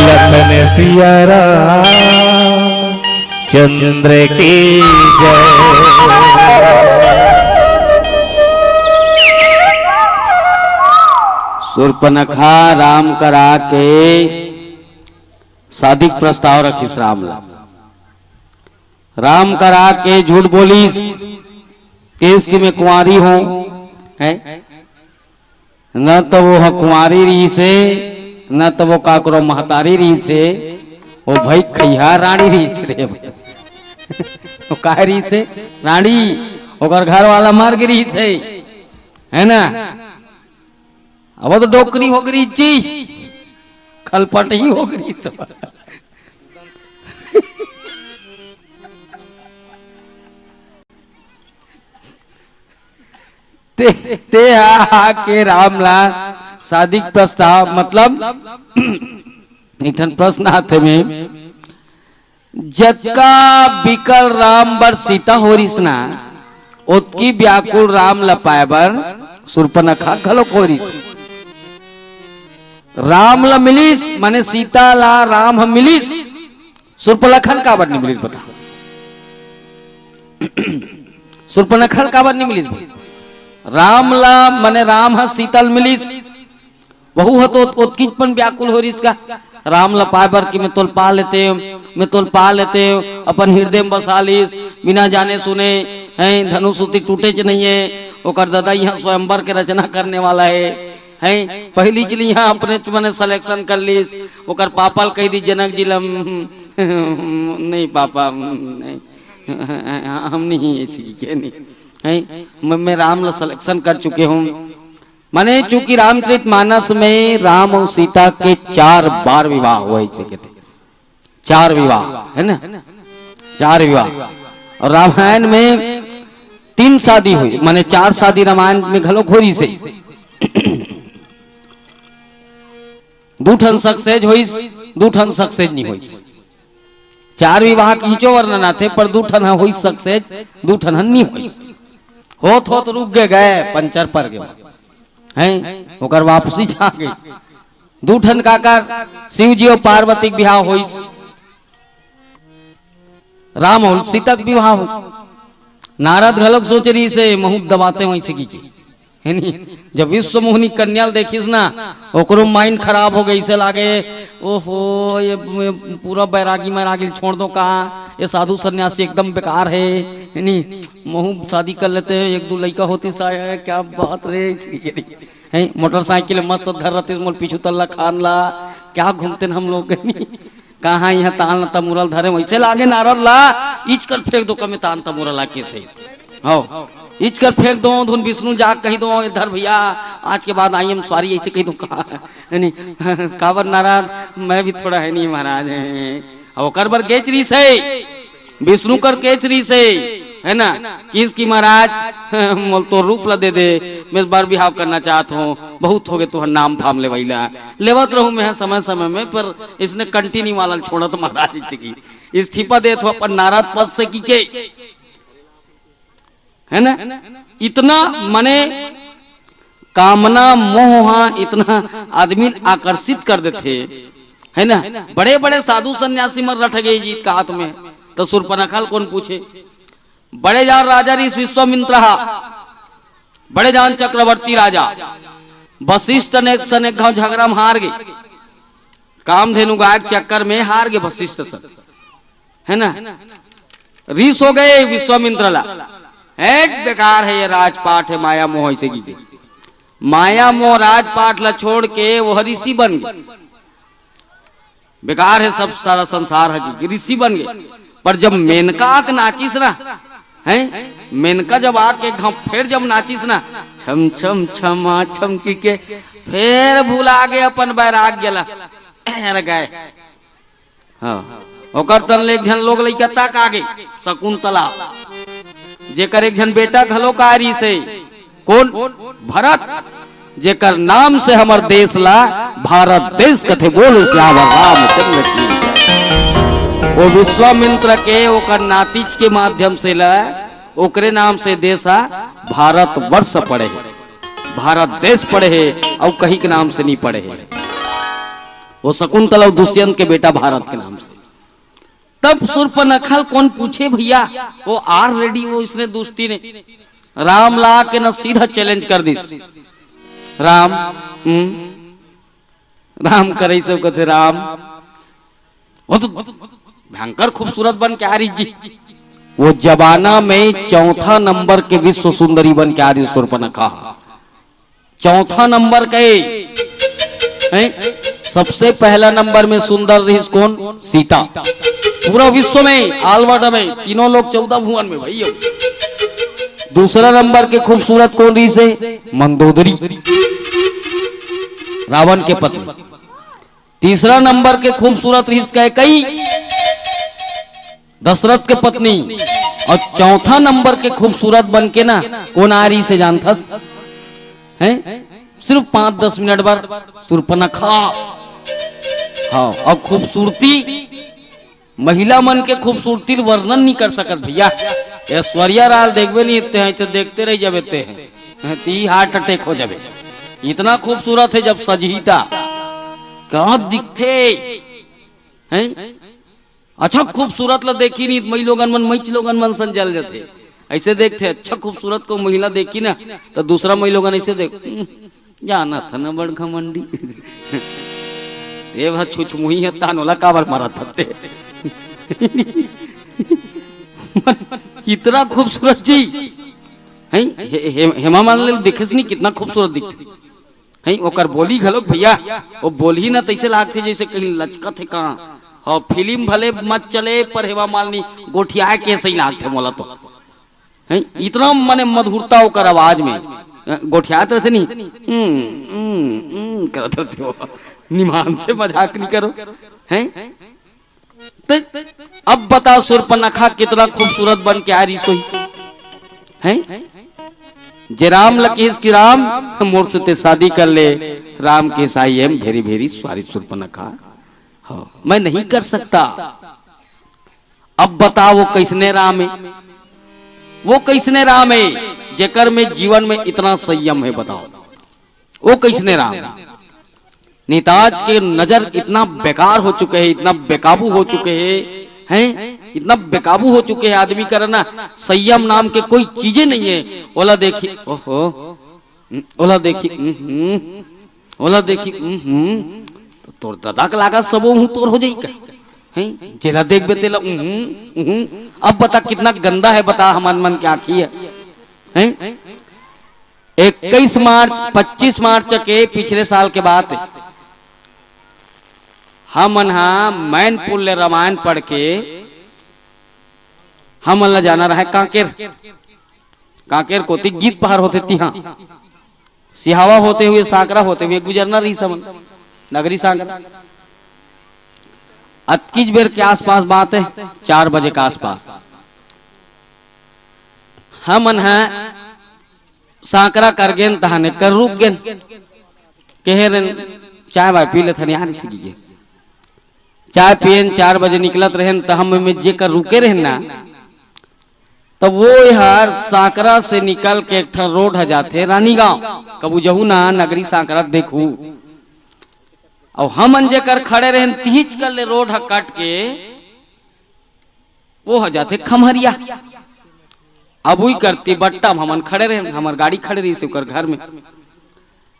लखन सिया राम चंद्र की जय। सुर्पनखा राम करा के शादी के प्रस्ताव रखिस राम ला। राम करा के झूठ बोलिस, केस कि मैं कुंवारी हूँ, है? न तो वो ह कुंवारी रहिस हे, न तो वो काकरो महतारी रहिस हे, वो भाई खैहा रानी रहिस रे भाई। वो का रहिस हे? रानी, ओकर घर वाला मर गे रहिस हे, है ना? अब वो तो डोकरी हो गई जी, खलपट ही हो गई सब। ते, ते हा, हा के राम ला शादी के प्रस्ताव, मतलब, एक ठन प्रश्न आथे में, जतका बिकल राम बर सीता हो रिस ना, ओतकी व्याकुल राम ला पाए बर सुर्पनखा घलो हो रिस। राम ला मिलिस, माने सीता ला राम ह मिलिस, सुर्पनखा ल काबर नहीं मिलिस बता? सुर्पनखा ल काबर नहीं मिलिस भाई? राम ला, माने राम ह सीता ल मिलिस, वहू ह तो ओत-, ओतकीच पन व्याकुल हो रिस का, राम ला पाए बर कि मैं तोल पा लेते, मैं तोल पा लेते, अपन हृदय में बसा लिस, बिना जाने सुने, हैं, धनुष उती टूटे च नहीं है, ओकर दादा यहाँ स्वयंवर के रचना करने वाला है, हैं, पहली चीज यहाँ अपने च मने selection कर लिस, ओकर पापा ल कह दी जनक जी ला, "नहीं पापा, नहीं, हम नहीं ऐसी के नहीं, हैं, मैं, मैं राम ला selection कर चुके हूँ।" माने चूंकि रामचरित मानस में राम और सीता के चार बार विवाह हुआ, इसे कहते चार विवाह, है ना, चार विवाह। और रामायण में तीन शादी हुई, माने चार शादी रामायण में घलो हो रिस हे। दू ठन success होइस, दू ठन success नहीं होइस। चार विवाह के इचो वर्णन आथे, पर दू ठन ह होइस success, दू ठन ह नहीं होइस। होत होत रुक गे, गए पंचर पर गे, हैं, ओकर वापसी छा गई। दू ठन काकर, शिव जी और पार्वती के बिहाव होइस, राम और सीता के विवाह हो। नारद घलोक सोच रिस हे, महूं दबातेंव ऐसे की के, है नी? जब विश्व मोहनी कन्या ल देखिस ना, ओकरो mind खराब हो गई, ऐसे लागे, "ओहो, ये, ये पूरा बैरागी मैरागी ल छोड़ दो का? ये साधु सन्यासी एकदम बेकार है, है नी? महूं शादी कर लेते हैं, एक दू लइका होतिस आय, क्या बात रे।" ऐसे की के, हैं, मोटरसाइकिल मस्त धर रहतिस, मोर पीछू तल्ला खान ला, क्या घूमते न हम लोग, है नी? कहाँ यहाँ तान तमुरल धरे, वैसे लागे नारद ला, इच कर फेंक दो कमे तान तमुरल आके से। हो, इच कर फेंक दो, धुन विष्णु जाग कही दो, "ए धर भैया, आज के बाद I am sorry," ऐसे कही दो कहाँ? है नी? काबर नारद, मैं भी थोड़ा है नी महाराज है। अब ओकर बर गेच रिस हे, विष्णु कर केच रिस हे, है ना? किस की महाराज, मोल तो रूप ला दे दे, मैं इस बार बिहाव करना चाहत हूँ, बहुत हो गए तुहर नाम धाम लेवैला। लेवत रहूं मैं समय समय में, पर इसने continue वाला छोड़त महाराज जी की इस्तीफा देत हो अपन नारद पद से की के, है ना? इतना मने कामना मोह हा इतना आदमी आकर्षित कर देथे, है ना? बड़े बड़े साधु सन्यासी मन रट गए जीत का हाथ में, तो सुर्पनखा ल कौन पूछे? बड़े जान राजा रिस विश्वामित्र हा, बड़े जान चक्रवर्ती राजा। वशिष्ठ ने एक सन एक घाव झगड़ा में हार गए। कामधेनु गाय के चक्कर में हार गे वशिष्ठ सब, है ना? रिस हो गए विश्वामित्र ला, "हेट, बेकार है ये राजपाट, है माया मोह", ऐसे की गई। माया मोह राजपाट ला छोड़ के वो ऋषि बन गए। बेकार है सब, सारा संसार है कि ऋषि बन गए। पर जब मेनका आके नाचिस ना, हैं, मेनका जब आके घम फेर जब नाचिस ना, छम छम छमा छम की के, फेर भुला गए अपन बैराग्य ला। अरे गए। हाँ, ओकर तन ले एक झन लोग लइका तक आगे, शकुंतला, जेकर एक झन बेटा घलो कारी से। कोन? भरत, जेकर नाम से हमर देश ला भारत देश कथे। बोलो सियावर रामचंद्र की जय। वो विश्वामित्र के ओकर नातिज के माध्यम से ला ओकरे नाम से देश हा भारत वर्ष पड़े हे, भारत देश पड़े हे, अउ कहीं के नाम से नहीं पड़े हे। वो शकुंतला अउ दुष्यंत के बेटा भारत के नाम से। तब शूर्पणखा ल कोन पूछे भैया, वो already वो इसने दुष्टी ने राम ला के न सीधा challenge कर दिस। राम, हम्म, राम करे से कथे राम, वो तो भयंकर खूबसूरत बन के आ रही जी। वो जमाना में चौथा नंबर के विश्व सुंदरी बन के आ रही शूर्पणखा। चौथा नंबर के, हैं? सबसे पहला नंबर में सुंदर रहिस कोन? सीता। पूरा विश्व में, all world में, तीनों लोक चौदह भुवन में भैया। दूसरा नंबर के खूबसूरत कोन रहिस हे? मंदोदरी, रावण के पत्नी। तीसरा नंबर के खूबसूरत रहिस कैकई, दशरथ के पत्नी। अउ चौथा नंबर के खूबसूरत बन के ना कोन आ रहिस हे जानथस? हैं? सिर्फ पाँच दस मिनट बर शूर्पणखा। हाँ, अउ खूबसूरती, महिला मन के खूबसूरती वर्णन नहीं कर सकत भैया। ऐश्वर्या राय ल देखबे नहीं ते, ऐसे देखते रह जाबे ते हैं, ती heart attack हो जाबे। इतना खूबसूरत हे जब सजही ता, का दिखथे, हैं? अच्छा खूबसूरत ला देखी नहीं, मई लोगन मन, मई लोगन मन सन जल जाथे। ऐसे देखथे, अच्छा खूबसूरत को महिला देखी ना, तो दूसरा मई लोगन ऐसे देख, "हम्म, जानत ह ना बड़ घमंडी।" ये भा छुछमुही है, तान ओला काबर मारत हते? इतना खूबसूरत जी, हैं? हे-, हे-, हेमा मालिनी दिखिस नहीं, कितना खूबसूरत दिखथे। हैं, ओकर बोली घलोक भैया, वो बोलही ना तैसे लागथे जैसे कहीं लचकत हे का। हाँ, फिल्म भले मत चले पर हेमा मालिनी गोठियाए के सही लागथे मोला तो। हैं, इतना मने मधुरता ओकर आवाज में। अ, गोठियात रहथे नहीं, "हम्म, हम्म, हम्म," करत रहथे वो। निमान से मजाक नहीं करो। हैं? ते अब बता शूर्पणखा कितना खूबसूरत बन के आ रही सोई, हैं? जे राम ल किहिस कि राम, मोर से ते शादी कर ले, राम किहिस, "I am very very sorry Shurpanakha, हाँ, मैं नहीं कर सकता।" अब बता वो कैसने राम हे, वो कैसने राम हे जेकर में जीवन में इतना संयम हे, बताओ। वो कैसने राम? नेताज के नजर इतना बेकार हो चुके हे, इतना बेकाबू हो चुके हे, हैं? इतना बेकाबू हो चुके हे आदमी कर ना, संयम नाम के कोई चीजे नहीं हे। ओला देखी, ओहो, हम्म, ओला देखी, हम्म, हम्म, ओला देखी, हम्म, हम्म, तो तोर दादा के लागत सबो हूँ तोर हो जाई का? हैं? जेला देखबे तेला, हम्म, हम्म। अब बता कितना गंदा हे, बता हमन मन के आँखी हे, हैं? इक्कीस मार्च, पच्चीस मार्च के पिछले साल के बात हे, हमन हा मैनपुर ले रामायण पढ़ के हमन ला जाना रहे कांकेर। कांकेर कोती गीत पहार होथे तिहा, सिहावा होते हुए, सांकरा होते हुए गुजरना रहिस हमन, नगरी सांकरा। अतकीच बेर के आसपास बात हे, चार बजे के आसपास हमन हा सांकरा कर गेन, तहाने कर रुक गेन। कहे रेन, "चाय वाय पी लेथन यार," इसी लिए चाय पियेन, चार बजे निकलत रहेन, त हम में जेकर रुके रहेन ना, त वो यार सांकरा से निकल के एक ठन रोड ह जाथे रानीगांव। कभू जहू ना नगरी सांकरा देखू। अउ हमन जेकर खड़े रहेन, तिहिच कर ले रोड ह कट के वो ह जाथे खम्हरिया। अब उही करती बट्टा म हमन खड़े रहेन, हमर गाड़ी खड़े रहिस ओकर घर में।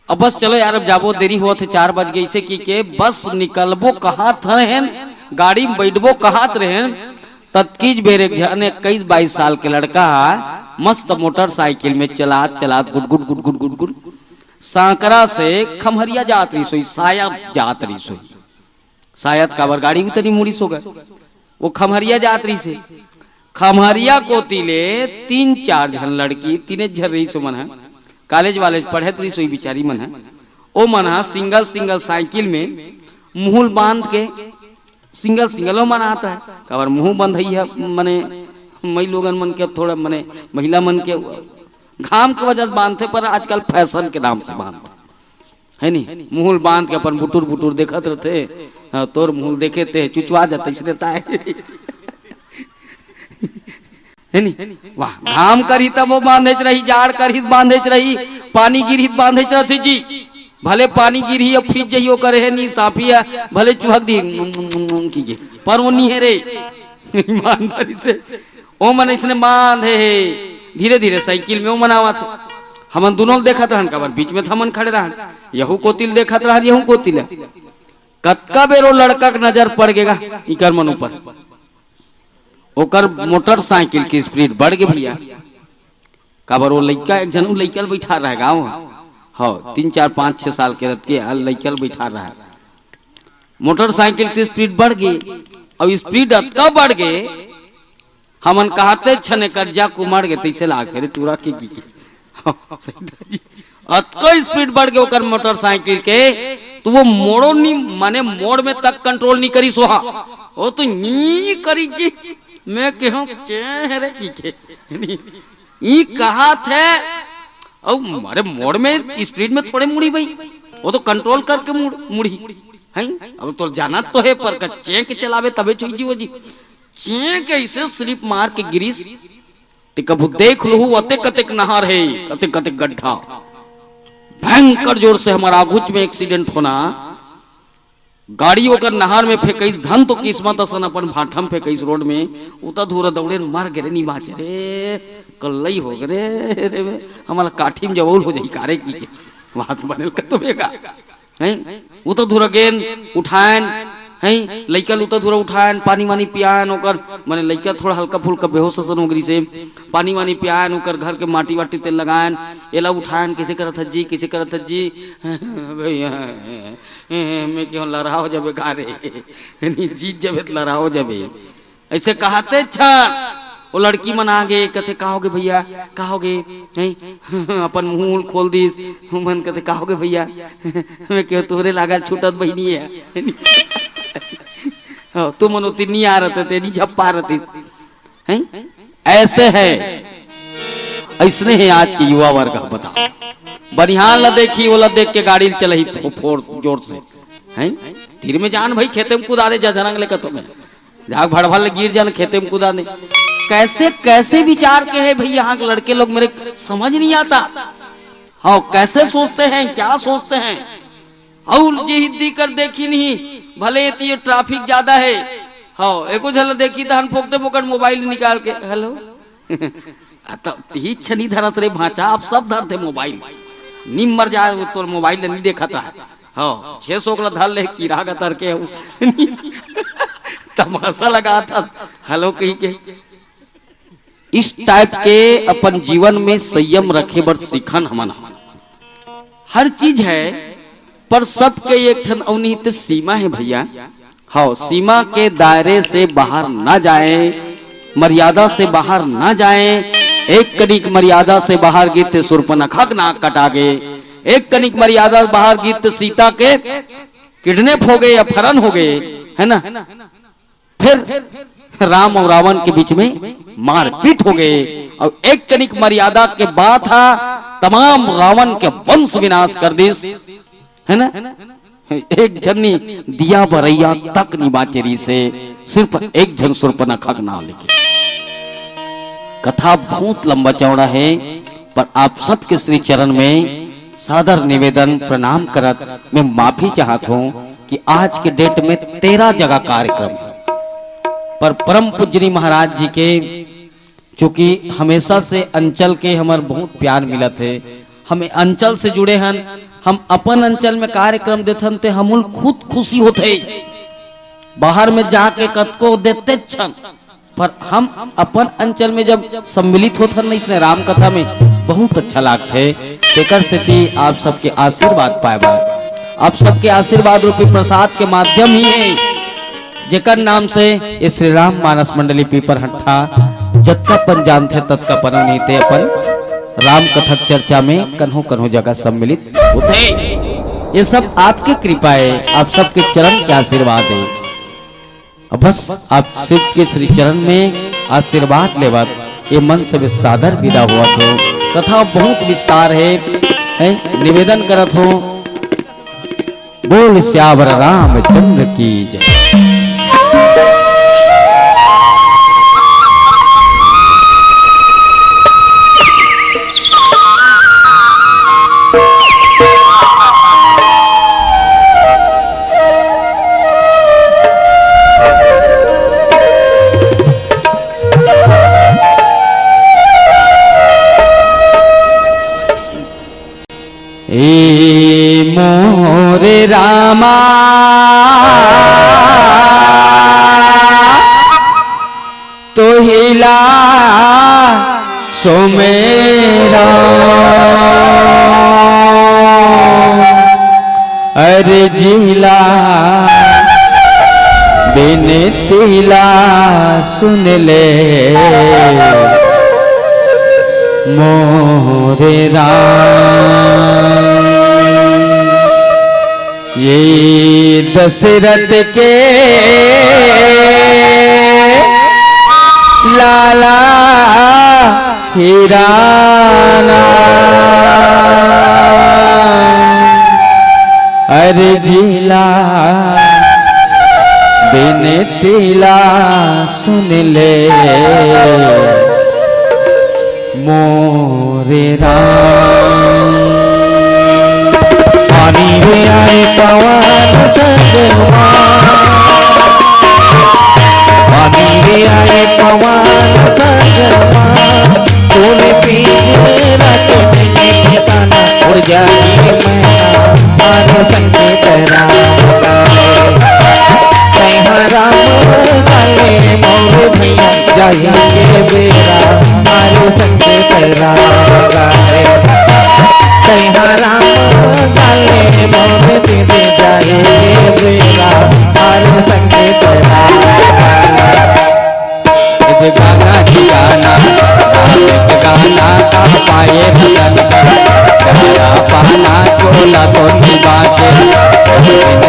अब बस चलो यार, अब जाबो, देरी होत हे, चार बज गइसे कहिके बस निकलबो कहत रहेन, गाड़ी में बैठबो कहत रहेन। ततकीच बेर एक झन इक्कीस बाईस साल के लड़का ह मस्त मोटरसाइकिल में चलात चलात गुड गुड गुड गुड गुड गुड सांकरा से खम्हरिया जात रहिस होही, शायद जात रहिस होही, शायद काबर गाड़ी उतनी मुड़िस होही। वो खम्हरिया जात रहिस हे। खम्हरिया कोती ले तीन चार झन लड़की, तीने झन रहिस ओमन ह, कॉलेज वालेज पढ़त रहिस होही बिचारी मन ह। ओमन ह सिंगल सिंगल साइकिल में मुहूं ल बांध के, सिंगल सिंगल ओमन आत हे, काबर मुहूं बंधई ह, मने मई लोगन मन के अब थोड़ा, मने महिला मन के घाम के वजह से बांधथे, पर आजकल फैशन के नाम से बांधथे, है नी? मुहूं ल बांध के अपन बुटुर बुटुर देखत रहिथे। हाँ, तोर मुहूं ल देखे ते चुचवा जाता, इसने ताय। है नी? वाह, घाम करही तब वो बांधेच रही, जाड़ करही त बांधेच रही, पानी गिरही त बांधेच रहिथे जी। भले पानी गिरही अउ फीज जही, ओकर हे नी, साफी हे, भले चुहक दी, की गे, पर वो नी हे रे। ईमानदारी से ओमन अइसने बांधे हे, धीरे धीरे साइकिल में ओमन आवत हे। हमन दुनों ल देखत रहन, काबर बीच में त हमन खड़े रहन, यहू कोती ल देखत रहन, यहू कोती ल। कतका बेर वो लड़का के नजर पड़ गे गा इकर मन ऊपर, ओकर मोटरसाइकिल के स्पीड बढ़ गे भैया। काबर वो लइका, एक झन लइका ल बैठा रहे गाँव, हाँ, तीन चार पाँच छह साल के रहिथे, लइका ल बैठा रहे। मोटरसाइकिल के स्पीड बढ़ गे, अउ स्पीड अतका बढ़ गे, हमन कहते छने कर जा कुमड़ गे, तइसे लागथे रे टूरा के गी के। सही जी। अतका स्पीड बढ़ गे ओकर मोटरसाइकिल के, त वो मोड़ो नी, माने मोड़ में तक कंट्रोल नी करिस होही। वो तो नी करिस जी, मैं केहेंव चेहरे की के। ई कहत हे, अउ मारे मोड़ में स्पीड में थोड़े मुड़ी भाई, वो तो कंट्रोल करके मुड़, मुड़ी। हैं? अब तोर जानत तो हे, पर का चेंक चलाबे तभे छुई जी वो जी। चेंक अइसे स्लिप मार के गिरिस, ते कभू देख लुहू, अतेक अतेक नहर हे, अतेक अतेक गड्ढा। भयंकर जोर से हमर आगूच में एक्सीडेंट होना, गाड़ी ओकर नहर में फेंकइस, धन तो किस्मत असन अपन भाठा म फेंकइस रोड में, उता धुरा दौड़े न मर गे रे, नी बाँचे रे, कल्लई हो गे रे, रे, हमला काठी म जबौल हो जाही का रे की के। बात बने ल कतो बेगा। हैं? उता धुरा गेन, उठायन, हैं? लइका ल उता धुरा उठायन, पानी वानी पियायन ओकर, माने लइका थोड़ा हल्का फुल्का बेहोश असन हो गे रिहिसे, पानी वानी पियायन, ओकर घर के माटी वाटी तेल लगायन, एला उठायन, कइसे करत हस जी, कइसे करत हस जी? भैया, मैं केहेंव लरहा हो जाबे का रे? नी जीत जाबे त लरहा हो जाबे। अइसे कहते छन, वो लड़की मन आ गे, कथे, "का हो गे भैया, का हो गे?" हैं? अपन मुहूं ल खोल दिस, मन कथे, "का हो गे भैया?" मैं केहेंव, "तोरे लागल छूटत बहिनी हे।" हाँ, तुमन ओती नी आ रहते, ते नी झप्पा रहती। हैं? अइसे हे, अइसने हे आज के युवा वर्ग, बताओ। बनिहार ला देखही, ओला देख के गाड़ी ल चलाही फो-, फोड़ जोर से। हैं? तीर में जान भाई, खेते में कुदा दे, जजरंग ले कतो में। जाग भड़भड़ ले गिर जान, खेते में कुदा दे। कैसे, कैसे विचार के हे भैया यहाँ के लड़के लोग, मेरे समझ नहीं आता। हाँ, कैसे सोचते हैं, क्या सोचते हैं? अउ जिहिदी कर देखी नहीं, भले एती ट्रैफिक ज्यादा हे। हाँ, एको झन ल देखी तहन फोकटे फोकट मोबाइल निकाल के, "हेलो।" आ, त तिही छनी धरस रे भांचा, अब सब धरथे मोबाइल। निम मर जाए, वो तोर मोबाइल ल नी देखत रहा। हाँ, छह सौ ला धर ले, कीरा का तर के हूँ। तमाशा लगा था, हेलो कही के। इस टाइप के अपन जीवन में संयम रखे बर सीखन हमन। हर चीज हे, पर सबके एक ठन अउ निहित सीमा हे भैया। हाँ, सीमा के दायरे से बाहर ना जाए, मर्यादा से बाहर ना जाए। एक कनिक मर्यादा से बाहर गिस ते सूर्पनखा के नाक कटा गे, एक कनिक मर्यादा से बाहर गिस ते सीता के किडनैप हो गे, अपहरण हो गे, है ना? फिर राम अउ रावण के बीच में मारपीट हो गे, अउ एक कनिक मर्यादा के बात हा तमाम रावण के वंश विनाश कर दिस, है ना? एक झन नी, दिया बरइया तक नी बाँचे रिहिसे, सिर्फ एक झन सूर्पनखा के नाम लेके। कथा बहुत लंबा चौड़ा हे, पर आप सबके श्री चरण में सादर निवेदन, प्रणाम करत मैं माफी चाहत हूँ कि आज के डेट में तेरह जगह कार्यक्रम हे, पर परम पूजनी महाराज जी के, चूँकि हमेशा से अंचल के हमर बहुत प्यार मिलत हे, हम अंचल से जुड़े हन, हम अपन अंचल में कार्यक्रम देथन ते हमन खुद खुशी होथे। बाहर में जाके कतको देते छन, पर हम अपन अंचल में जब सम्मिलित होथन न इसने राम कथा में, बहुत अच्छा लागथे। तेकर सेती आप सबके आशीर्वाद पाए बर, आप सबके आशीर्वाद रूपी प्रसाद के माध्यम ही है, जेकर नाम से ये श्री राम मानस मंडली पीपर हट्ठा जतका पन जानथे ततका पन नहीं ते अपन राम कथा चर्चा में कन्हो कन्हो जगह सम्मिलित होथे। ये सब आपके कृपा है, आप सबके चरण के आशीर्वाद है। अब बस आप शिव के श्री चरण में आशीर्वाद लेवत ये मन से सादर विदा होवत हो। कथा बहुत विस्तार है, है निवेदन करत हो। बोल सियावर रामचंद्र की जय। ए मोरे रामा, तोहिला सुमेरा। अरे जिला बिनतीला सुन ले मोरे राम। ये दशरथ के लाला हिराना। अरे जिला बिनतीला सुन ले मोरे राम। पानी में आए पवन संगमा, पानी में आए पवन संगमा, तूने पिंजरा को नहीं ताना, उड़ जाए मैना, मारो संगीत राम का। तैं हा राम गाले मोर भैया, जाही के बेरा मारो संगीत राम गाले। तैं हा राम गाले मोर दीदी, जाही के बेरा मारो संगीत राम गाले। ये गाना ही गाना, गाना का पाए भजन, प्यारा पाना चोला तो निभा के,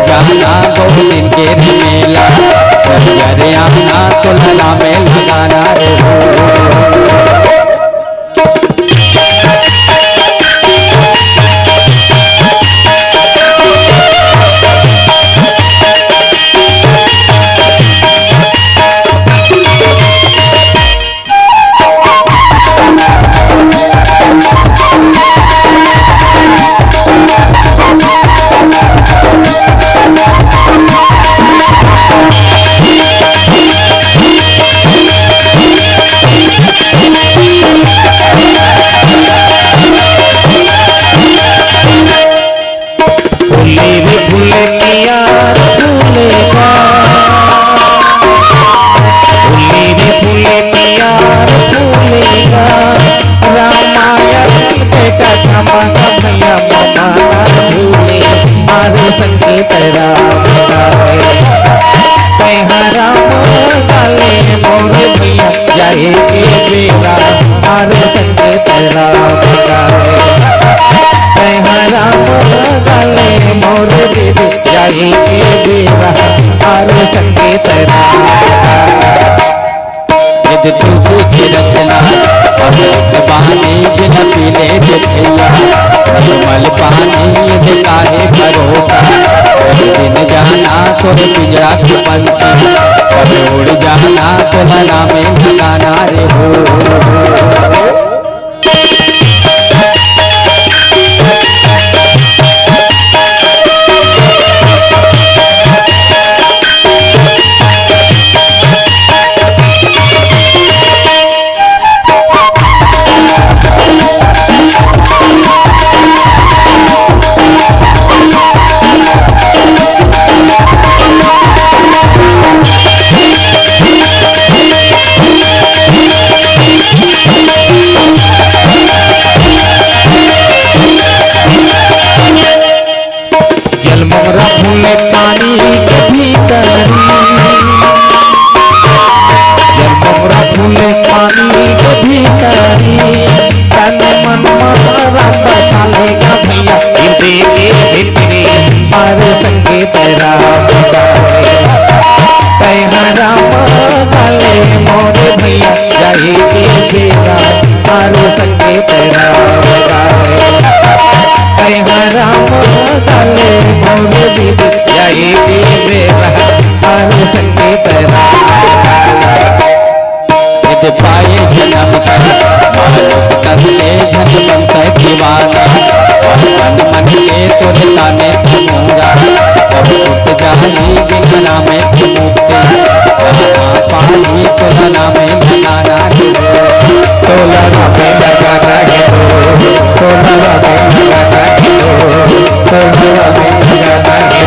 जाना गोविंद के भी मेला, हरियाणा तो लगा में लगाना रे हो। फूले रे फूले कियार फूलेगा, फूले रे फूले कियार फूलेगा, रामायण बेटा चमक भैया ममाना झूले, आर संगीत राम गाए। तैं हा राम गाले मोर भैया, जाए के बेरा आर संगीत राम गाए। तैं हा राम गाले मोर दीदी, जाए के बेरा आर संगीत राम गाए। यदि तू सूझ रचना, अमृत पानी बिना पीले के भैया, निर्मल पानी यदि काहे भरोसा, दिन जाना तोरे पिंजरा के पंछी, कभी उड़ जाना तो मना में ठिकाना रे हो। साले मोरे भैया, जाए के बेरा, आरो संगे पैरा बजाए। अरे हाँ राम, साले मोरे दीदी, जाए के बेरा, आरो संगे पैरा बजाए। यदि पाए जन्म तन, मानुष तन ले जन बन सै दीवाना। और मन मन के तोरे ताने सुनूंगा, और टूट जानी बिन नामे की मुक्ति। पानी तोला नामे लगाना है, तोला नामे लगाना है, तोला नामे लगाना है, तोला नामे लगाना है।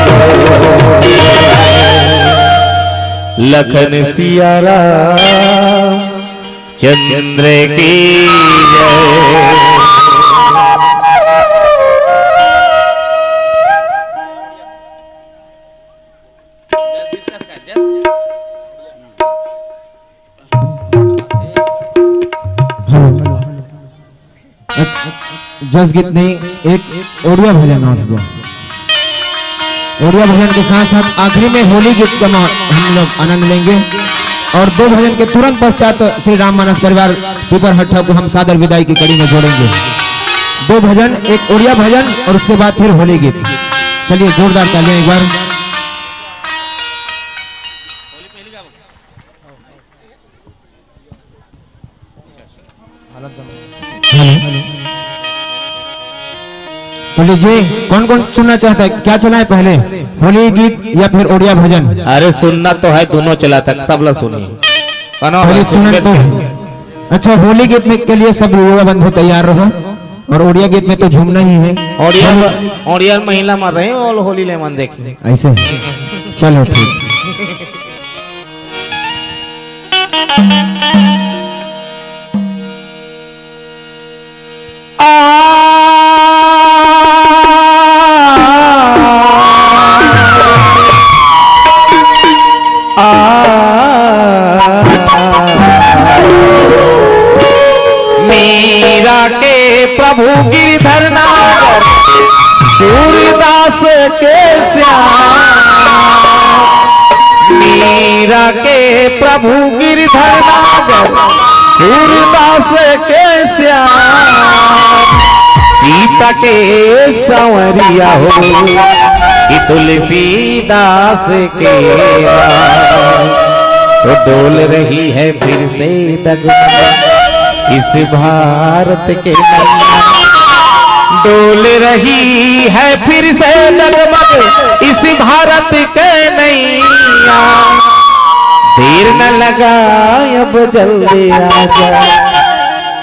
लखन सिया राम चंद्र की जय। हेलो। जस गीत नहीं, एक ओड़िया भजन और हुआ। ओड़िया भजन के साथ साथ आखिरी में होली गीत का मा-, हम लोग आनंद लेंगे और दो भजन के तुरंत पश्चात श्री राम मानस परिवार पीपर हट्टा को हम सादर विदाई की कड़ी में जोड़ेंगे। दो भजन, एक ओड़िया भजन और उसके बाद फिर होली गीत। चलिए, जोरदार तालियां एक बार। हेलो। तो लीजिए, कौन कौन सुनना चाहता है, क्या चलाएं पहले, होली गीत या फिर ओड़िया भजन? अरे सुनना तो है, दोनों चला तक, सब ला सुनिए। कौन पहले है? सुनना तो है। अच्छा, होली गीत में के लिए सब युवा बंधु तैयार रहो, और ओड़िया गीत में तो झूमना ही है। ओड़िया, होली ओड़िया महिला मर रहे हैं, और होली ले मन देखिए। ऐसे है। चलो ठीक। आ, आ, मीरा के प्रभु गिरधर नागर, सूरदास के श्याम। मीरा के प्रभु गिरधर नागर, सूरदास के श्याम। सीता के संवरिया हो कि तुलसीदास के राम। तो डोल रही है फिर से डगमग इस भारत के नैया। डोल रही है फिर से डगमग इस भारत के नैया। देर न लगा, अब जल्दी आजा,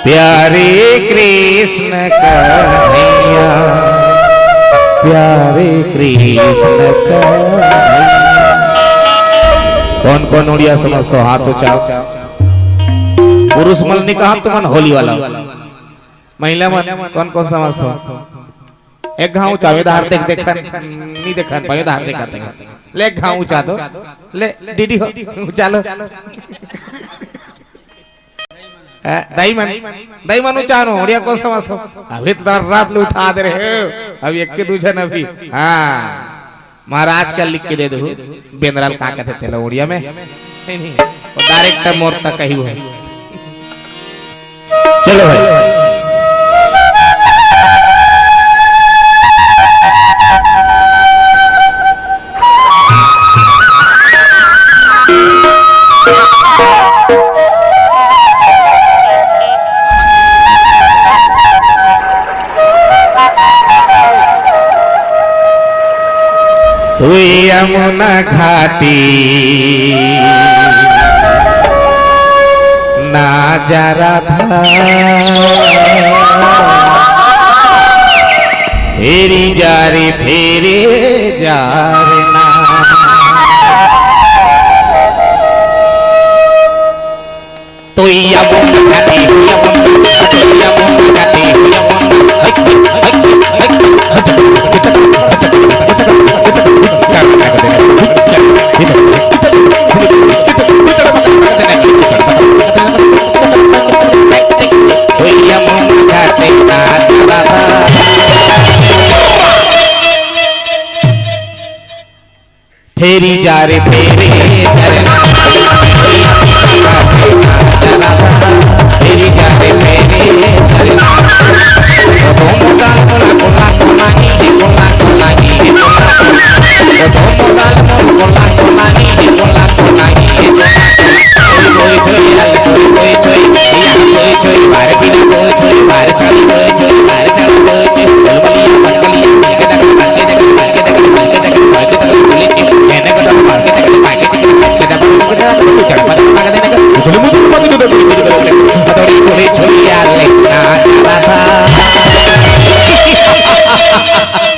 प्यारे कृष्ण कन्हैया, प्यारे कृष्ण कन्हैया। कौन कौन ओड़िया समझते हो, हाथ ऊंचा। पुरुष मन नहीं कहा, तुमन होली वाला। महिला मन कौन कौन समझते हो? एक घाव ऊंचा, धार देख, देखन, नहीं देखन, पावे धार देखा थे। ले एक घाव ऊंचा तो, ले, डीडी हो, ऊंचा लो। ए, दाई मन, दाई मन ऊंचा नो, ओड़िया कौन समझते हो? अभी तो रात में उठा दे रहे हो, अभी एक के दू झन अभी। हाँ। महाराज का लिख के दे दो, बेंदराल का कहते तेला ओड़िया में? नहीं, नहीं, वो डायरेक्ट मोर तक कही हुआ है। चलो भाई। तू यमुना घाटी ना जा राधा, फेरी जा रे, फेरी जा रे ना। तो या बम खाती, या बम खाती, या बम खाती, या बम, हट, हट, हट, हट। तो या बम खाती, फेरी जा रे फेरी जा रे ना।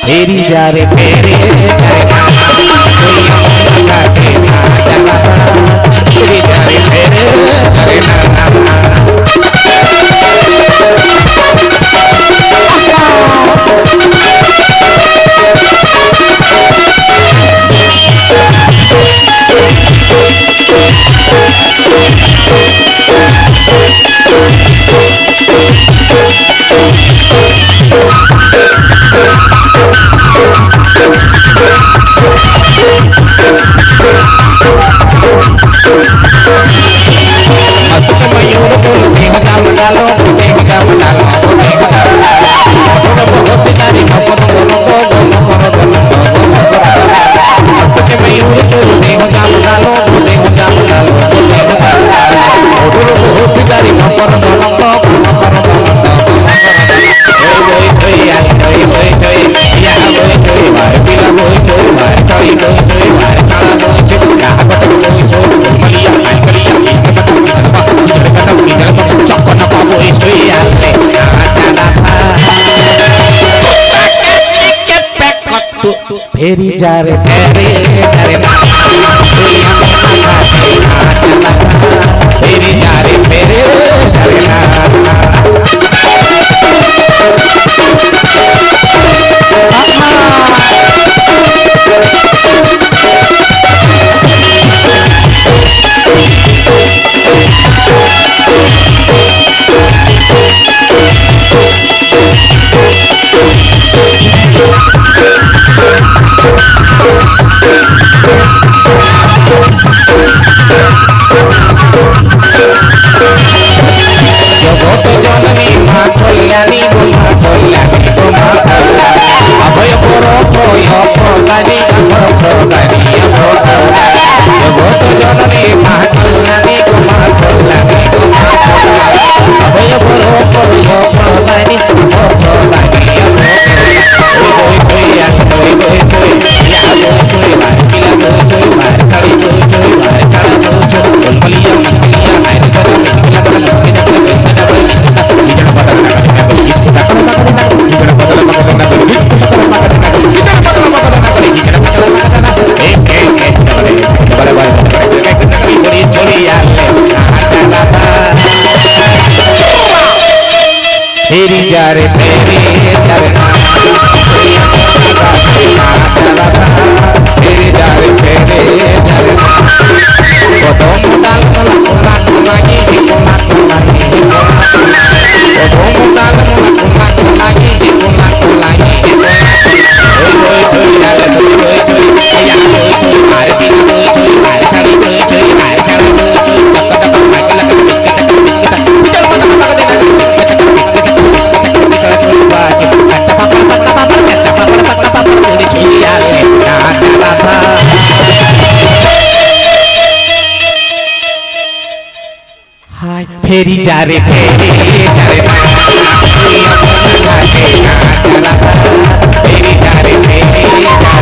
फेरी जा रे फेरी जा रे ना, कोई अपना काटे ना चला था। फेरी जा रे फेरी जा रे ना। फेरी जा रे फेरी जा रे ना। फेरी जा रे फेरी जा रे ना। फेरी जा रे फेरी जा रे ना। फेरी जा रे फेरी जा रे ना। हाय, फेरी जा रे, फेरी जा रे, फेरी जा रे, फेरी जा रे।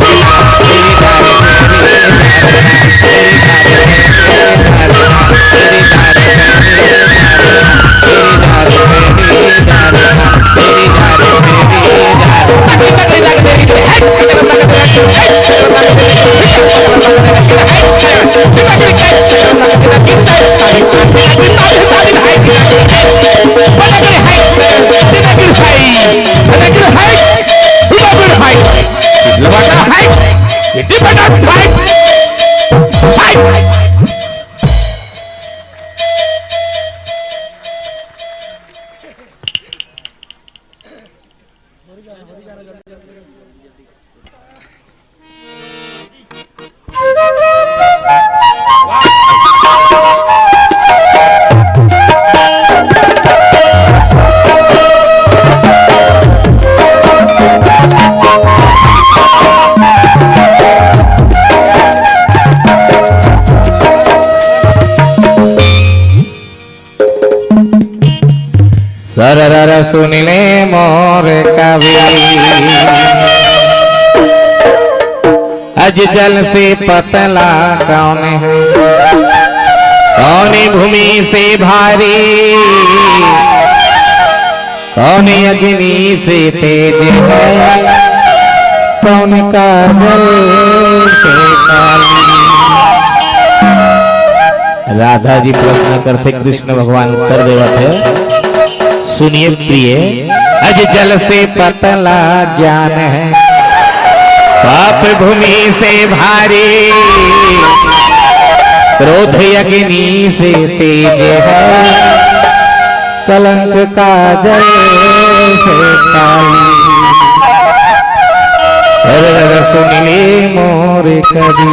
सररर सुन ले मोर कवि, अजजल से पतला कौन है? भूमि से भारी, कौन अग्नि से तेज है, कौन काजल से काली। राधा जी प्रश्न करथे, कृष्ण भगवान उत्तर देवत हे। सुनिए प्रिय, अज जल से पतला ज्ञान है, पाप भूमि से भारी, क्रोध अग्नि से तेज है, कलंक काजल से काली। सरग सुन ले मोर कवि।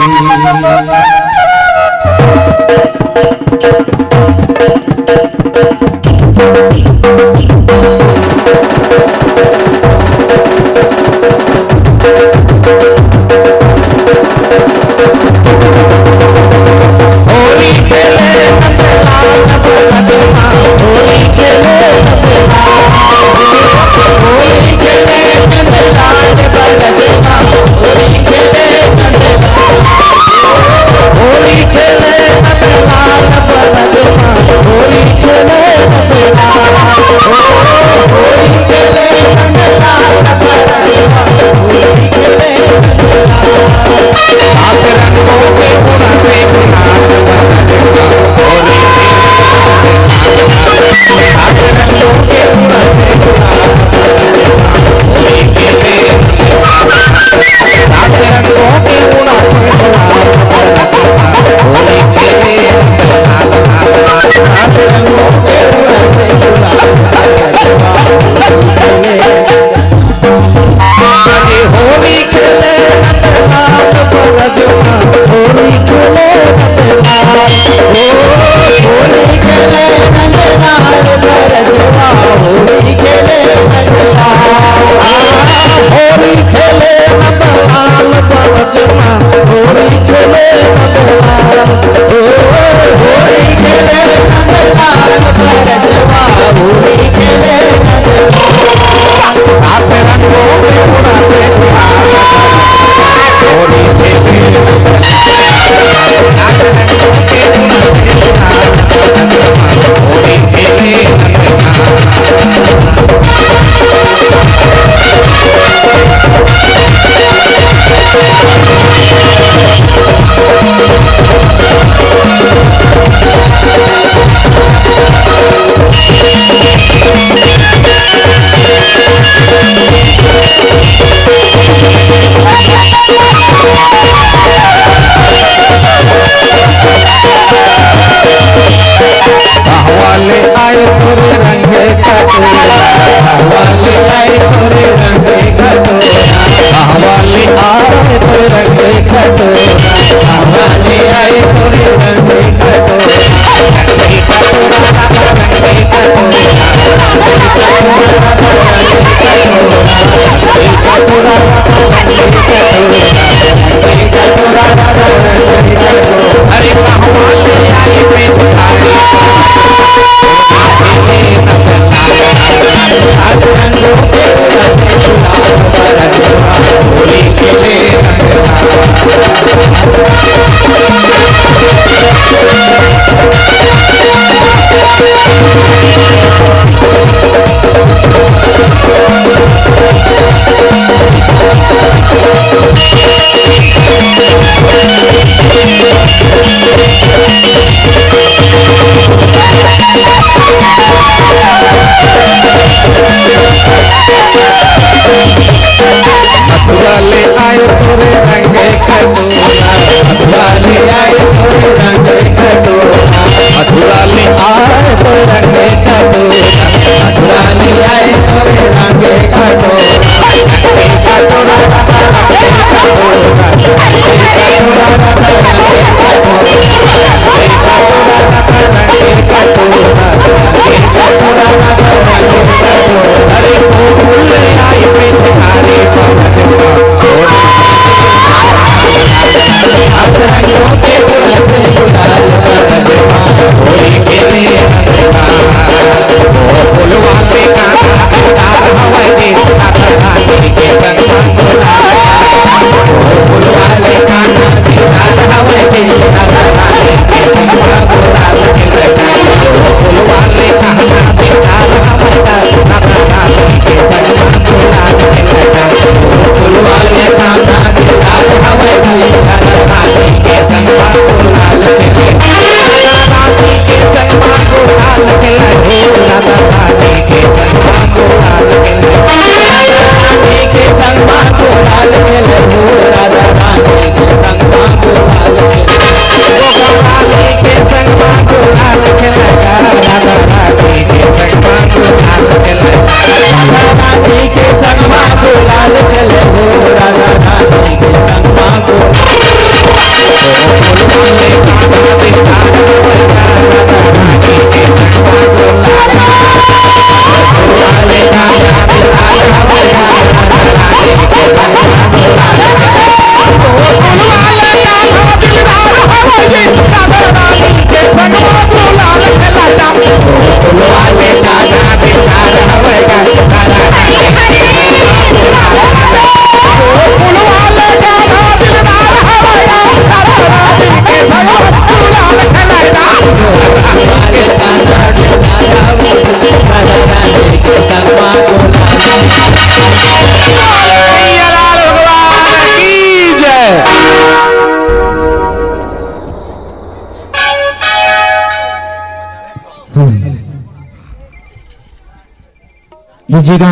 लीजिएगा।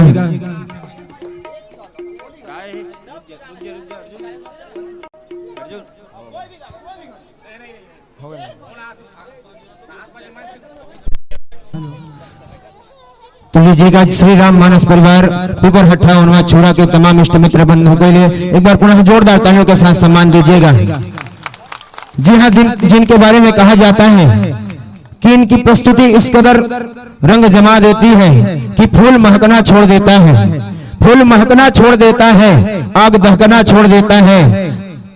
तो लीजिएगा, श्री राम मानस परिवार पीपरहट्टा उनवा छुरा के तमाम इष्ट मित्र बंधुओं के लिए एक बार पुनः जोरदार तालियों के साथ सम्मान दीजिएगा। जी हाँ, जिन, जिनके बारे में कहा जाता है कि इनकी प्रस्तुति इस कदर रंग जमा देती है कि फूल महकना छोड़ देता है, फूल महकना छोड़ देता है, आग दहकना छोड़ देता है।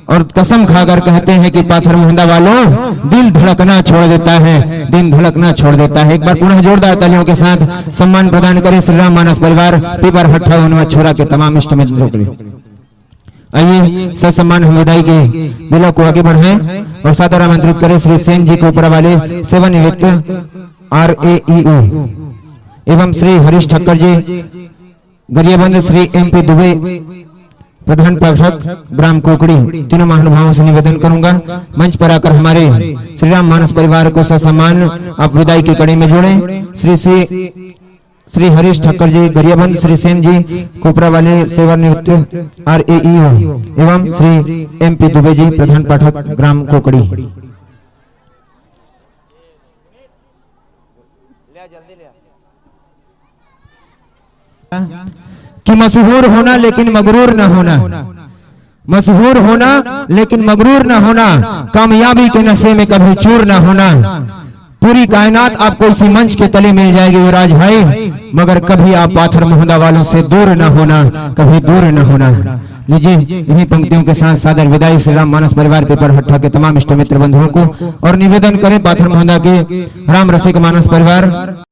और कसम खाकर कहते हैं कि पाथर मुहंदा वालों, दिल धड़कना छोड़ देता है, दिल धड़कना छोड़ देता है। एक बार पुनः जोरदार तालियों के साथ सम्मान प्रदान करें श्री राम मानस परिवार पीपरहट्टा उनवा छुरा के तमाम इष्ट मित्रों के लिए। आइए, ससम्मान हम विदाई के बेला को आगे बढ़ाएं और सादर आमंत्रित करें श्री सेन जी कोपरा वाले, सेवानिवृत्त आरएईओ, एवं श्री हरीश ठक्कर जी, गरियाबंद, श्री एमपी दुबे, प्रधान पाठक, ग्राम कोकड़ी, तीनों महानुभावों से निवेदन करूंगा, मंच पर आकर हमारे श्री राम मानस परिवार को ससम्मान आप विदाई की कड़ी में जोड़ें। श्री श्री श्री हरीश ठक्कर जी गरियाबंद, श्री सेन जी कोपरा वाले, सेवानिवृत्त आरएईओ, एवं श्री एमपी दुबे जी, प्रधान पाठक, ग्राम कोकड़ी। कि मशहूर होना लेकिन मगरूर ना होना, मशहूर होना लेकिन मगरूर ना होना, कामयाबी के नशे में कभी चूर ना होना। पूरी कायनात आपको इसी मंच के तले मिल जाएगी युवराज भाई, मगर कभी आप पाथर मुहंदा वालों से दूर ना होना, कभी दूर ना होना। लीजिए, इन्हीं पंक्तियों के साथ सादर विदाई श्री राम मानस परिवार पीपरहट्टा के तमाम इष्ट मित्र बंधुओं को, और निवेदन करें पाथर मुहंदा के राम रसिक मानस परिवार